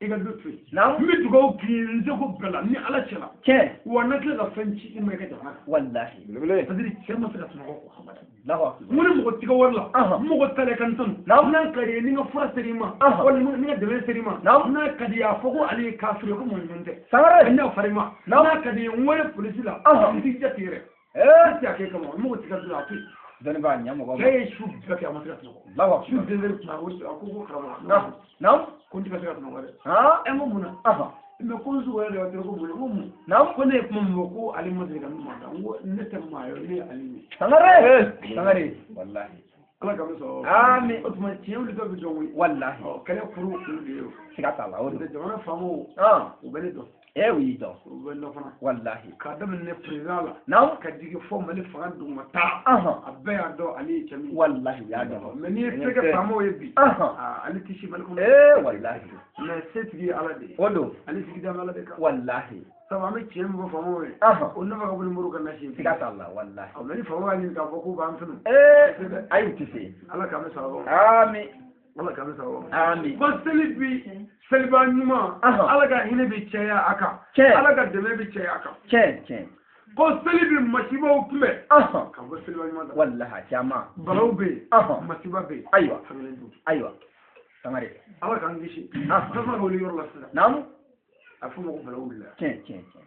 I ka du to yen. Naamu. N bɛ dugawu k'i ye n seko bɛɛ la ni Ala cɛla. Tiɲɛ. Wa n na tila ka fɛn ci i ma i ka jamana kan. Wallahi. Belebele. C'est à dire cɛ ma se ka sunɔgɔ quoi abada. Allahu akbar. N ko ni mɔgɔ t'i ka wari la. Ɔhɔn. N mɔgɔ ta la i ka n tanu. Naamu. N'a ka di ye ni n ka fura ser'i ma. Ɔhɔn. Walima ni n ka dɛmɛ ser'i ma. Naamu. N'a ka di ye a fɔ ko ale ye kafiri ye ko mɔgɔ ɲuman tɛ. Sangare. N y'a fara i ma. Naamu. N'a ka di ye n wele polisi la. Ɔhɔn. N t'i jate yɛrɛ. Ee. N tɛ a kɛ kama n mɔgɔ t'i ka du la a to yen. Dɔnni b'a ɲɛ mɔgɔ ma. Cɛ ye su bɛɛ kɛ a ma se ka sunɔgɔ. Allahu Su akbar. den de tun a ko ko karamɔgɔ. Naamu. Naamu. Ko n tɛ ka se ka sunɔgɔ dɛ. Han. Ɛ n ko mun na? Ɔhɔn. Mɛ ko n sogo yɛrɛ de b'a ko mun na? N ko mun? Naamu. Ko ne ye kuma min fɔ ko ale ma deli ka min da n ko ne tɛ maa ye ne ye ale ye. Sangare. Sangare. Wallahi. Ala ka bɛ sɔrɔ. Amin. O tuma tiɲɛ wuli dɔ bɛ dɔn koyi. Wallahi. Ɔ kɛlɛ kuru kuru de ye o. Siga t'a la o N'o don. tɛ jamana faamaw Ɔn. u bɛ ne dɔn. E u y'i dɔn. U bɛ n dɔn fana. Wallahi. K'a daminɛ président la. Naamu. Ka jigin fɔ Mali fanga duguma ta. Ɔhɔn. A bɛɛ y'a dɔn ale ye cɛ min ye. Wallahi u y'a dɔn. Mɛ n'i ye se kɛ faamaw ye bi. Ɔhɔn. Aa ale tɛ si Mali kɔnɔ. Ee wallahi. Mɛ setigi ye Ala de ye. O don. Ale sigi da bɛ Ala de kan. Wallahi. Sabu an bɛ tiɲɛ min fɔ faamaw ye. Ɔhɔn. O nafa ka bon ni muru ka nasi ye. Siga t'a la wallahi. Ɔ mɛ ni faamaw y'a ɲini k'a fɔ k'u b'an tunu. Ee ayi u tɛ se. Ala k'an bɛ sababa ma. Amin. Ala k'an bɛ sababa ma. Amin. Ko seli bi seliba ɲuman. Ɔhɔn. Ala ka hinɛ bi caya a kan. Tiɲɛ. Ala ka dɛmɛ bi caya a kan. Tiɲɛ tiɲɛ. Ko seli bi masibaw kunbɛn. Ɔhɔn. Ka bɔ seliba ɲuman da. Wallahi a caman. Balaw bɛ yen. Ɔhɔn. Masiba bɛ yen. Ayiwa. Fɛnkelen dun. Ayiwa. Sangare. Ala k'an kisi. Ɔhɔn. Tasuma ka wuli yɔrɔ la sisan. Naamu. A fɔ ma ko balaw wulila. Tiɲɛ tiɲɛ tiɲɛ.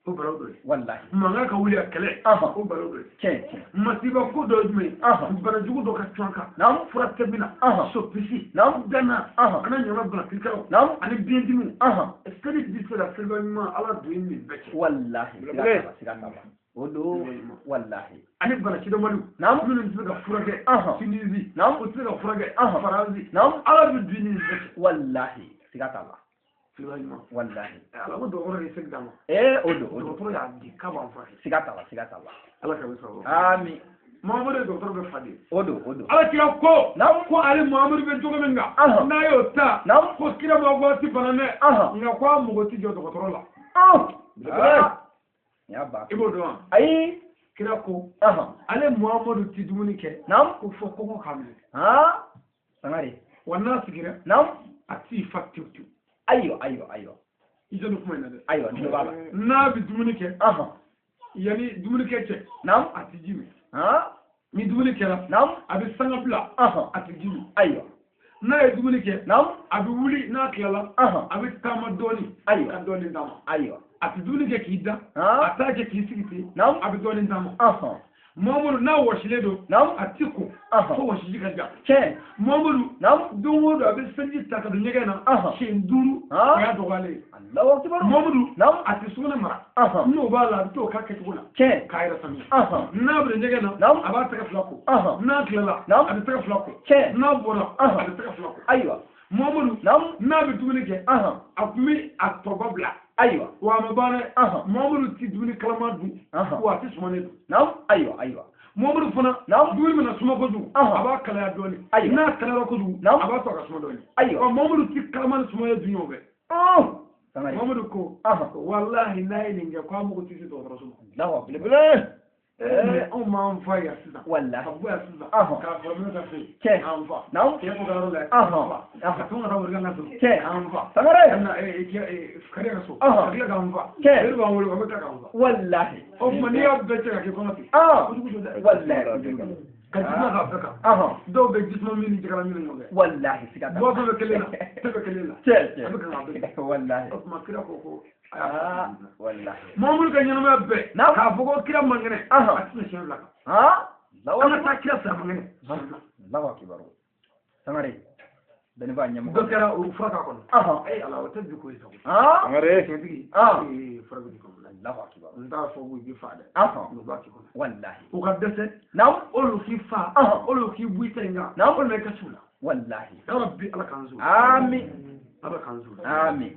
O balaw dɔ ye. Wallahi. Mankan ka wuli a kɛlɛ. Ɔhɔn. O balaw dɔ ye. Tiɲɛ tiɲɛ. Masiba ko dɔ ye jumɛn ye? Ɔhɔn. Banajugu dɔ ka cun an kan. Naamu. Fura tɛ min na. Ɔhɔn. Sopisi. Naamu. Gana. Ɔhɔn. A n'a ɲɔgɔnna bana kirikaraw. Naamu. Ani biyɛndimiw. Ɔhɔn. Seli bi se ka seliba ɲuman Ala don i ni bɛɛ cɛ. Wallahi. Siga t'a la siga t'a la. O don. Wallahi. Ani bana sidɔnbaliw. Naamu. Minnu tɛ se ka furakɛ. Ɔhɔn. Tunisie. Naamu. O tɛ se ka furakɛ. Ɔhɔn. Faransi. Naamu. Ala bɛ don i ni bɛɛ cɛ. Wallahi. Siga t'a la. Seliba ɲuman. Wallahi. Ala ko dɔgɔtɔrɔ ye seli d'a ma. Ee o don o don. Dɔgɔtɔrɔ y'a di k'a b'an furakɛ. Siga t'a la siga t'a la. Ala ka bɛ sɔrɔ. Amin. Muhamadu ye dɔgɔtɔrɔ bɛ fa de ye. O don o don. Ala kira ko. Naamu. Ko ale Muhamadu bɛ cogo min kan. Ɔhɔn. N'a y'o ta. Naamu. Ko kira ma waati bana dɛ. Ɔhɔn. Nka ko a mago tɛ jɔ dɔgɔtɔrɔ la. Ɔn. Belebele. Nin y'a ban. I b'o dɔn wa? Ayi. Kira ko. Ɔhɔn. Ale Muhamadu tɛ dumuni kɛ. Naamu. Ko fɔ kɔngɔ k'a minɛ. Han. Sangare. Wa n'a sigira. Naamu. A t'i fa tewu tewu. Ayiwa ayiwa ayiwa. I jɔn kuma in na dɛ. Ayiwa n tulo b'a la. N'a bɛ dumuni kɛ. Ɔhɔn. Yanni dumuni kɛ cɛ. Naamu. A tɛ ji min. Han. Ni dumuni kɛra. Naamu. A bɛ sanga bila. Ɔhɔn. A tɛ ji min. Ayiwa. N'a ye dumuni kɛ. Naamu. A bɛ wuli n'a tilala. Ɔhɔn. A bɛ taama dɔɔni. Ayiwa. Ka dɔɔni taama. Ayiwa. A tɛ dumuni kɛ k'i da. Han. A t'a kɛ k'i sigi ten. Naamu. A bɛ dɔɔni taama. Ɔhɔn. Muhamadu n'a wɔsilen don. Naamu. A ti ko. Ɔhɔn. Fo wɔsiji ka ja. Tiɲɛ. Muhamadu. Naamu. Don o don a bɛ seliji ta ka don ɲɛgɛn na. Ɔhɔn. Siɲɛ 5. Han. O y'a dɔgɔyalen ye. Allahu akbar. Muhamadu. Naamu. A tɛ sugunɛ mara. Ɔhɔn. N'o b'a la a bɛ t'o k'a kɛcogo la. Tiɲɛ. K'a yɛrɛ sanuya. Ɔhɔn. N'a bɛ ɲɛgɛn na. Naamu. A b'a tɛgɛ 2 ko. Ɔhɔn. N'a tilala. Naamu. A bɛ tɛgɛ 2 ko. Tiɲɛ. N'a bɔra. Ɔhɔn. A bɛ tɛgɛ 2 ko. Ayiwa. Muhamadu. Naamu. N'a bɛ dumuni kɛ. Ɔhɔn. A tun bɛ a tɔgɔ bila. Ayiwa. Wa a ma ban dɛ. Ɔhɔn. Muhamadu tɛ dumuni kalaman dun. Ɔhɔn. Wa a tɛ sumanen dun. Naamu. Ayiwa ayiwa. Muhamadu fana. Naamu. Dumuni mana suma kojugu. Ɔhɔn. A b'a kalaya dɔɔni. Ayiwa. N'a kalayara kojugu. Naamu. A b'a to a ka suma dɔɔni. Ayiwa. Wa Muhamadu tɛ kalaman ni sumaya dun ɲɔgɔn fɛ. Ɔn. Mamadu ko wallahi n'a ye nin kɛ ko a mago tɛ se dɔgɔtɔrɔso ma. Allahu akbar. Anw m'an fa yan sisan. Wallahi. Ka bɔ yan sisan. K'a sɔrɔ min ka se. Tiɲɛ. An fa. Naamu. K'e ko ka yɔrɔ la. An fa. Ka tɔn ka taa wuli ka so. Tiɲɛ. An fa. Sangare. Ka na kari ka so. Ka tila k'an fa. Tiɲɛ. Olu b'an wele o bɛ tila k'an fa. Wallahi. O tuma n'i y'a bɛɛ cɛ ka k'i kɔnɔ ten. Kojugu don dɛ. Wallahi. Ka jisuma k'a bɛɛ kan. Dɔw bɛ jisuma min ni jɛgɛla min ni ɲɔgɔn cɛ. Wallahi siga t'a la. Boisson bɛ kelen na, te bɛ kelen na. Tiɲɛ tiɲɛ. A bɛ kan k'a bɛɛ. Wallahi. O tuma kira ko ko. Wallahi. Mamadu ka ɲɛnamaya bɛɛ. K'a fɔ ko kira man kɛnɛ. A tɛna siɲɛ fila kan. An ka taa kira fɛ a man kɛnɛ. Allahu akbar. Sangare. Dani b'a ɲɛmɔgɔ. Dɔ kɛra o fura k'a kɔnɔ. Ee Ala o tɛ bi ko ye sa. Sangare. Tiɲɛtigi. Ee fura bɛ di kɔnɔ. Allahu akbar. N t'a fɔ ko i b'i fa dɛ. U b'a k'i kɔnɔ. Wallahi. U ka dɛsɛ. Naamu. Olu k'i fa. Olu k'i bɔ i ta in kan. Naamu. Walima i ka s'u la. Wallahi. Ya Rabbi Ala k'an s'u la. Amin. Ala k'an s'u la. Amin.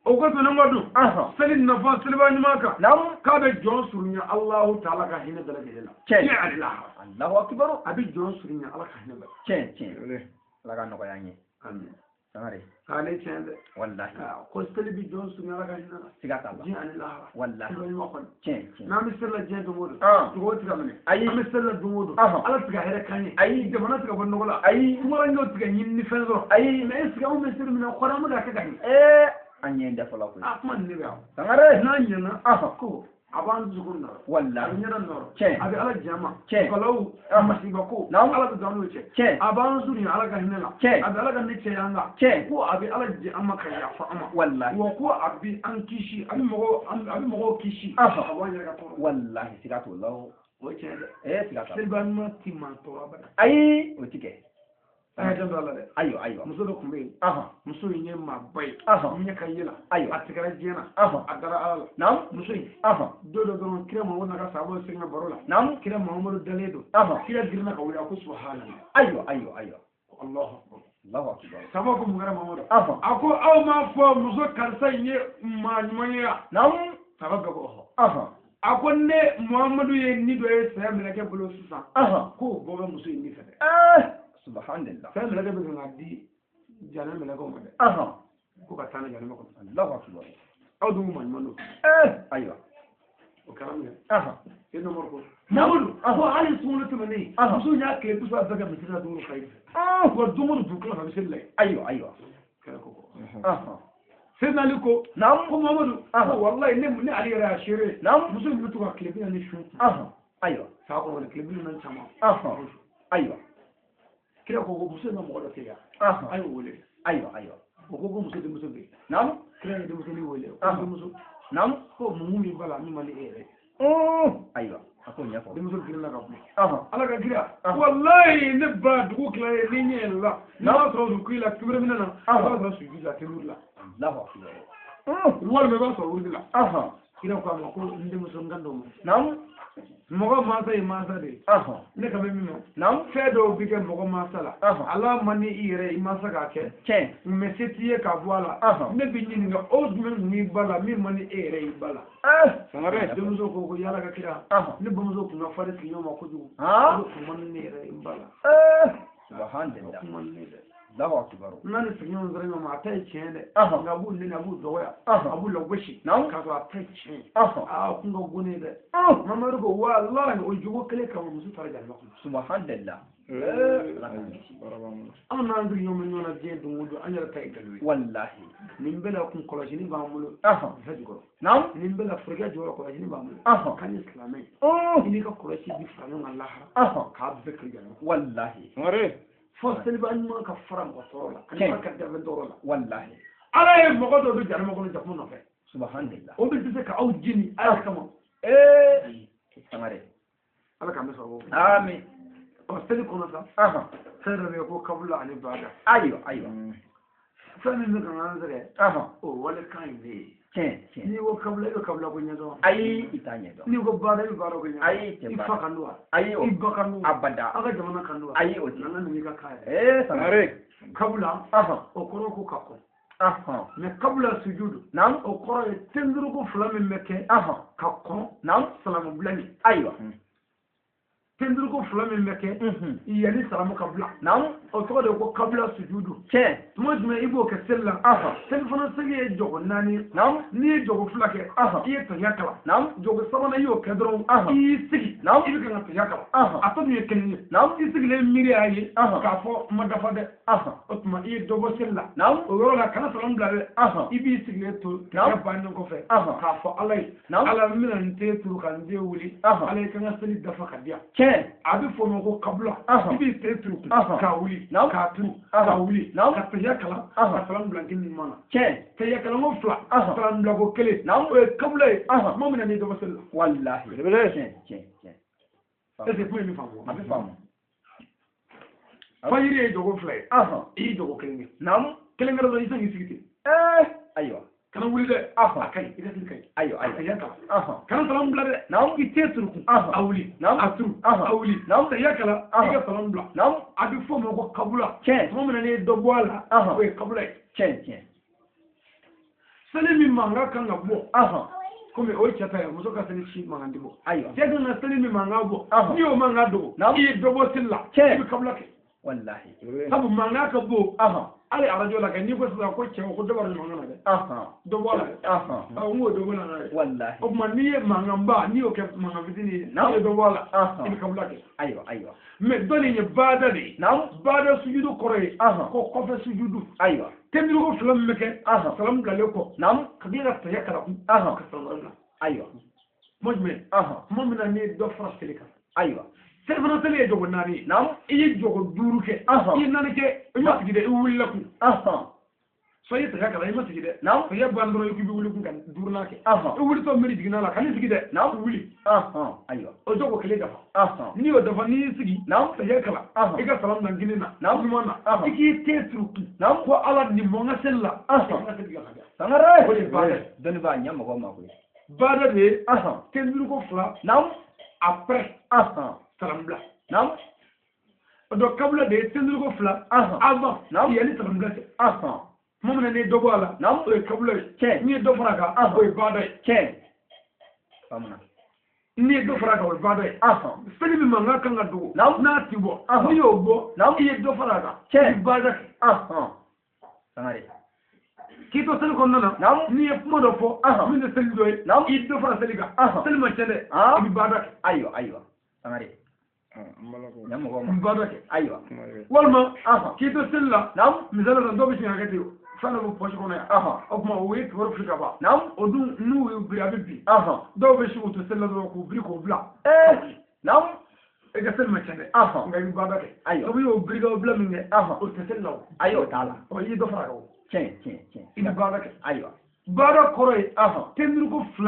O kosɔn ne ko dun. Seli nafa seliba ɲuman kan. Naamu. K'a bɛ jɔn surunya Alahu taala ka hinɛ bɛɛ lajɛlen la. Tiɲɛ. Tiɲɛ ani lahara. Allahu akbar. A bɛ jɔn surunya Ala ka hinɛ bɛɛ. Tiɲɛ tiɲɛ. Ala ka nɔgɔya an ye. Amin. Sangare. K'ale tiɲɛ dɛ. Wallahi. Ko seli bɛ jɔn surunya Ala ka hinɛ la. Siga t'a la. Diɲɛ ani lahara. Wallahi. Seliba ɲuman kɔni. Tiɲɛ tiɲɛ. N'an bɛ seli la diɲɛ don o don. Dugawu tɛ ka minɛ. Ayi. An bɛ seli la don o don. Ala tɛ ka hɛrɛ k'an ye. Ayi. Jamana tɛ ka bɔ nɔgɔ la. Ayi. Tunkarankew tɛ ka ɲini ni fɛn sɔrɔ. Ayi. Mais est ce que anw bɛ seli min na kɔrɔ an bɛ k'a kɛ ka ɲɛ. An ɲɛ da fɔlɔ koyi. A kuma nin de bɛ yan. Sangare. N'a ɲɛna. Ko a b'an dusukun nɔrɔ. Wallahi. A bɛ ɲɛda nɔrɔ. Tiɲɛ. A bɛ Ala diya ma. Tiɲɛ. Balawu. Masiba ko. Naamu. Ala bɛ don an n'o cɛ. Tiɲɛ. A b'an surunya Ala ka hinɛ la. Tiɲɛ. A bɛ Ala ka ne cɛya an kan. Tiɲɛ. Ko a bɛ Ala jɛ an ma ka yafa an ma. Wallahi. Wa ko a bɛ an kisi a bɛ mɔgɔw kisi. Ka bɔ an yɛrɛ ka tɔɔrɔ. Wallahi siga t'o la o. O ye tiɲɛ dɛ. Siga t'a la. Seliba ɲuman ti maa tɔɔrɔ abada. Ayi o ti kɛ. A y'a janto a la dɛ. Ayiwa ayiwa. Muso dɔ tun bɛ yen. Muso in ye maaba ye. Ɲɛ ka yɛlɛ. Ayiwa. A tigɛra diɲɛ na. A dara Ala la. Naamu. Muso in. Don dɔ dɔrɔn kira Mamadu n'a ka sahabaw sigilen bɛ baro la. Naamu. Kira Mamadu dalen don. Kira girinna ka wuli a ko subhanallah. Ayiwa ayiwa ayiwa. Allahu akbar. Allahu akbar. Sahabaw ko mun kɛra Mamadu? A ko aw m'a fɔ muso karisa in ye maa ɲuman ye wa? Naamu. Sahaba bɛɛ ko ɔhɔ. A ko ne Muhamadu ye ni dɔ ye saya mɛlɛkɛ bolo sisan. K'o bɔ bɛ muso in ni fɛ dɛ. Subhanallah. Saya mɛlɛkɛ bɛ kan ka di janɛ mɛlɛkɛw ma dɛ. Ko ka taa n'a janɛ kɔnɔ. Allahu akbar. Aw dun ko maa ɲuman don. Ayiwa. O kɛra min kɛ. Seydina Umaru ko. Mamadu ko hali sunkalo tɛmɛnen. Muso in y'a tile 30 bɛɛ kɛ misiri la don o don fajiri fɛ. Wa don o don dugukila fɛ a bɛ seli la yen. Ayiwa ayiwa. Kɛra ko kɔ. Seydina Ali ko. Naamu. Ko Mamadu. Ko walayi ne Ali yɛrɛ y'a seere ye. Naamu. Muso in bɛ to ka tile 40 sun. Ayiwa. San kɔnɔ tile 40 caman. Ayiwa. Kira ko ko muso in ka mɔgɔ dɔ tɛ yan. A y'o wele. Ayiwa ayiwa. O ko ko muso denmuso bɛ yen. Naamu. Kira ye denmusonin wele. Ko denmuso. Naamu. Ko mun b'i ba la min man di e yɛrɛ ye. Ayiwa. A k'o ɲɛfɔ. Denmuso girinna ka kuma. Ala ka kira. Walayi ne ba dugu tila ye ni ɲɛ yɛlɛla. N'a b'a sɔrɔ dugu la kibere minɛ na. A b'a sɔrɔ suju la teburu la. Allahu akbar. Walima i b'a sɔrɔ wuli la. Kira ko a ma ko n denmuso n kan d'o ma. Naamu. Mɔgɔ mansa ye mansa de ye. Ne ka bɛ min ma. Naamu. Fɛn dɔw bɛ kɛ mɔgɔ mansa la. Ala man di i yɛrɛ i mansa k'a kɛ. Tiɲɛ. Mais se t'i ye k'a bɔ a la. Ne b'i ɲininka o jumɛn tun b'i ba la min man di e yɛrɛ i ba la. Sangare. Denmuso ko ko yala ka kira. Ne bamuso tun ka farin sigiɲɔgɔn ma kojugu. O de tun man di ne yɛrɛ n ba la. Subhanallah. O tun man di ne dɛ. Allahu akbar. N'a ni sigiɲɔgɔn sera ɲɔgɔn ma a ta ye tiɲɛ dɛ. Nka a b'u nɛni a b'u dɔgɔya. A b'u lagosi. K'a sɔrɔ a ta ye tiɲɛ ye. Aa kun ka go ne ye dɛ. Mamadu ko walahi o jogo kelen kama muso taara jahanama kɔnɔ. Subhanallah. Anw n'an sigiɲɔgɔn bɛ ɲɔgɔn na diɲɛ don o don an yɛrɛ ta ye nkalon ye. Walahi. Nin bɛɛ la kun kɔlɔsili b'an bolo. Disa jukɔrɔ. Naamu. Nin bɛɛ la forokɛ jɔyɔrɔ kɔlɔsili b'an bolo. K'an ye silamɛ ye. I n'i ka kɔlɔsi bi fara ɲɔgɔn kan lahara. K'a bɛɛ kɛ jahanama kɔnɔ. Walahi. Fo seliba ɲuman ka fara mɔgɔ tɔɔrɔ la ani ka dafɛn tɔɔrɔ la. Walahi. Ala ye mɔgɔ dɔ don jahanama kɔnɔ jakuma nɔfɛ. Subhanallah. O bɛ se ka aw jeni ala kama. Sangare. Ala k'an bɛ sɔrɔ o. Amin. Ɔ seli kɔnɔ sa. Fɛn dɔ bɛ yen ko kabula ani baga. Ayiwa ayiwa. Fɛn min bɛ ka an sɛgɛn. O walekan in de ye. Tiɲɛ tiɲɛ. N'i ko kabula i bɛ kabula ko ɲɛdɔn. Ayi i t'a ɲɛdɔn. N'i ko baara i bɛ baara ko ɲɛdɔn. Ayi tɛ baara. I fa kan don wa? Ayi o. I ba kan don wa? Abada. Aw ka jamana kan don wa? Ayi o tɛ. Nana nin y'i ka kan yɛrɛ. Sangare. Kabula. O kɔrɔ ko ka kɔn. Mais kabula sujudu. Naamu. O kɔrɔ ye tenduruko fila min bɛ kɛ. Ka kɔn. Naamu. Salamu bila nin. Ayiwa. Tenduruko fila min bɛ kɛ yanni salamu ka bila o tɔgɔ de ko kabila sujudu tiɲɛ tuma jumɛn i b'o kɛ seli la seli fana seli ye jɔgo 4 n'i ye jɔgo 2 kɛ i ye tahiya kalan jɔgo 3nan i y'o kɛ dɔrɔn i y'i sigi i bɛ kan ka tahiya kalan a tɔ dun ye kelen ye i sigilen miiri y'a ye k'a fɔ n ma dafa dɛ o tuma i ye dɔ bɔ seli la o yɔrɔ la kana salamu bila dɛ i b'i sigilen to tahiya bannen kɔfɛ k'a fɔ ala ye ala n bɛna n ten turu ka n den wuli ala ye kan ka seli dafa ka di yan a bɛ fɔ o ma ko kabila i b'i ten turu k'a wuli k'a turu k'a wuli ka tahiya kalan ka salamu bila kini ɲuman na tahiya kalanko 2 salamu bilako 1 o ye kabila ye tuma min na n'i dɔ bɔ seli la walahi tiɲɛ est ce que kuma in bɛ faamu a bɛ faamu fajiri ye jɔgo 2 ye i ye jɔgo 1 kɛ kelen kɛra dɔrɔn i tɛ k'i sigi ten ayiwa kana wuli dɛ a ka ɲi i ka seli ka ɲi ayiwa a tahiya kalan kana salamu bila dɛ i tɛ turu kun a wuli a turu a wuli tahiya kalan i ka salamu bila a bɛ fɔ o ma ko kabula tuma min na n'i ye dɔ bɔ a la o ye kabula ye tiɲɛ seli min mankan kan ka bɔ komi o ye cɛ ta ye muso ka seli si mankan tɛ bɔ ayiwa cɛ kan ka seli min mankan bɔ n'i y'o mankan dogo i ye dɔ bɔ seli la i bɛ kabula kɛ walahi sabu mankan ka bon hali arajo la kɛ n'i ko sisan ko cɛw ko dɔ b'a mankan na dɛ dɔ bɔ a la dɛ n k'o dɔ bɔ a la dɛ walahi o tuma n'i ye mankanba n'i y'o kɛ mankan fitinin ye n'i ye dɔ bɔ a la i bɛ kabula kɛ ayiwa ayiwa mais dɔ nin ye baada de ye baada sujudu kɔrɔ ye ko kɔfɛ sujudu ayiwa tenduruko 2 min bɛ kɛ salamu bilalen kɔ ka tila ka tahiya kalan kun ka salamu bila ayiwa kuma jumɛn kuma min na n'i ye dɔ fara seli kan ayiwa seli fana seli ye jɔgo 4 ye i ye jɔgo 5 kɛ i ye 4 kɛ i ma sigi dɛ i wulila kun so i ye tahiya kalan i ma sigi dɛ tahiya ban dɔrɔn i k'i bɛ wuli kun ka 5nan kɛ i wulitɔ miiri jiginna la kan'i sigi dɛ wuli ayiwa o jɔgo 1 dafa n'i y'o dafa n'i y'i sigi tahiya kalan i ka salamu bila kini na ɲuman na i k'i ten turu kun ko ala nin bɔ n ka seli la i ka seli ka diya Sangare o de ye baada ye dɔnni b'a ɲɛ mɔgɔw ma koyi baada de ye tenduruko 2 après salamu bila donc kabila de ye tenduruko 2 avant yanni salamu bila cɛ tuma min na n'i ye dɔ bɔ a la o ye kabila ye n'i ye dɔ fara a kan o ye baada ye n'i ye dɔ fara a kan o ye baada ye seli min mankan kan ka dogo n'a ti bɔ n'i y'o bɔ i ye dɔ fara a kan i bɛ baada kɛ k'i to seli kɔnɔna na n'i ye kuma dɔ fɔ min tɛ seli dɔ ye i ye dɔ fara seli kan seli ma tiɲɛ dɛ i bɛ baada kɛ ayiwa ayiwa Sangare n baada kɛ ayiwa walima k'i to seli la misali la dɔw bɛ sin ka kɛ ten fɛn dɔ bɛ pɔsi kɔnɔ yan o tuma o ye kibaru fili ka ban o dun n'u y'u biri a bɛ bin dɔw bɛ sin k'u to seli la dɔrɔn k'u biri k'u bila i ka seli ma tiɲɛ dɛ nka i bɛ baada kɛ sabu i y'o biri k'o bila min kɛ o tɛ seli la o ayi o t'a la i ye dɔ fara a kan o tiɲɛ i bɛ baada kɛ ayiwa baada kɔrɔ ye tenduruko 2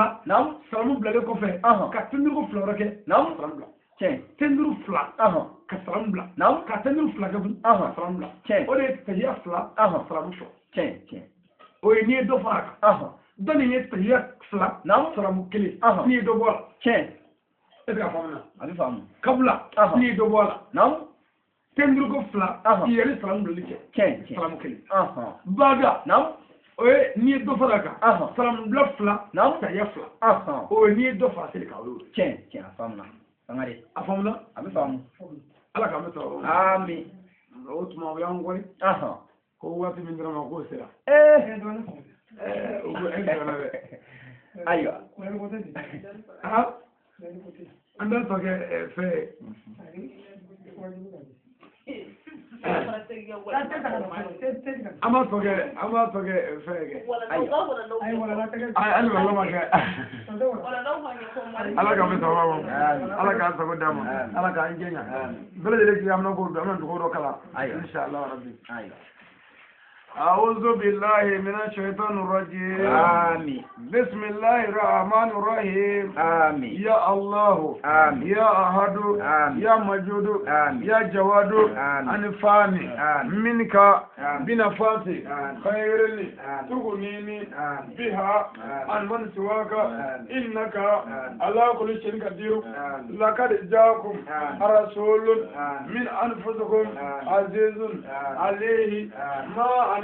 salamu bilalen kɔfɛ ka tenduruko 2 wɛrɛ kɛ salamu bila tiɲɛ tenduru 2 ka salamu bila ka tenduru 2 kɛ kun ka salamu bila o de ye tahiya 2 salamu 2 tiɲɛ o ye n'i ye dɔ fara a kan dɔ nin ye tahiya 2 salamu 1 n'i ye dɔ bɔ a la tiɲɛ e bɛ ka faamu na a bɛ faamu kabila n'i ye dɔ bɔ a la tenduruko 2 i yɛrɛ salamu bilali cɛ tiɲɛ salamu 1 baada o ye n'i ye dɔ fara a kan salamu bila 2 tahiya 2 o ye n'i ye dɔ fara seli kan o y'o ye tiɲɛ a faamuna Sangare a faamuna a bɛ faamu ala k'an bɛ sɔrɔ ami o tuma o y'an kɔni ko waati min dɔrɔn ma k'o sera o ko e sera dɛ ayiwa an bɛ tɔ kɛ fɛn ye an b'a tɔ kɛ fɛn kɛ hali wala ma kɛ ala k'an bɛ sababa ma ala k'an sago d'a ma ala k'an jɛɲa bɛɛ lajɛlen k'i amina ko don an bɛna dugawu dɔ kalan inshallah rabbi أعوذ بالله من الشيطان الرجيم آمين بسم الله الرحمن الرحيم آمين يا الله آمين يا أحد آمين يا مجود آمين يا جواد آمين أنفاني آمين منك آمين بنفاتي آمين خير لي آمين تغنيني آمين بها آمين عن من سواك آمين إنك آمين على كل شيء قدير آمين لقد جاءكم آمين رسول آمين من أنفسكم آمين عزيز آمين عليه آمين ما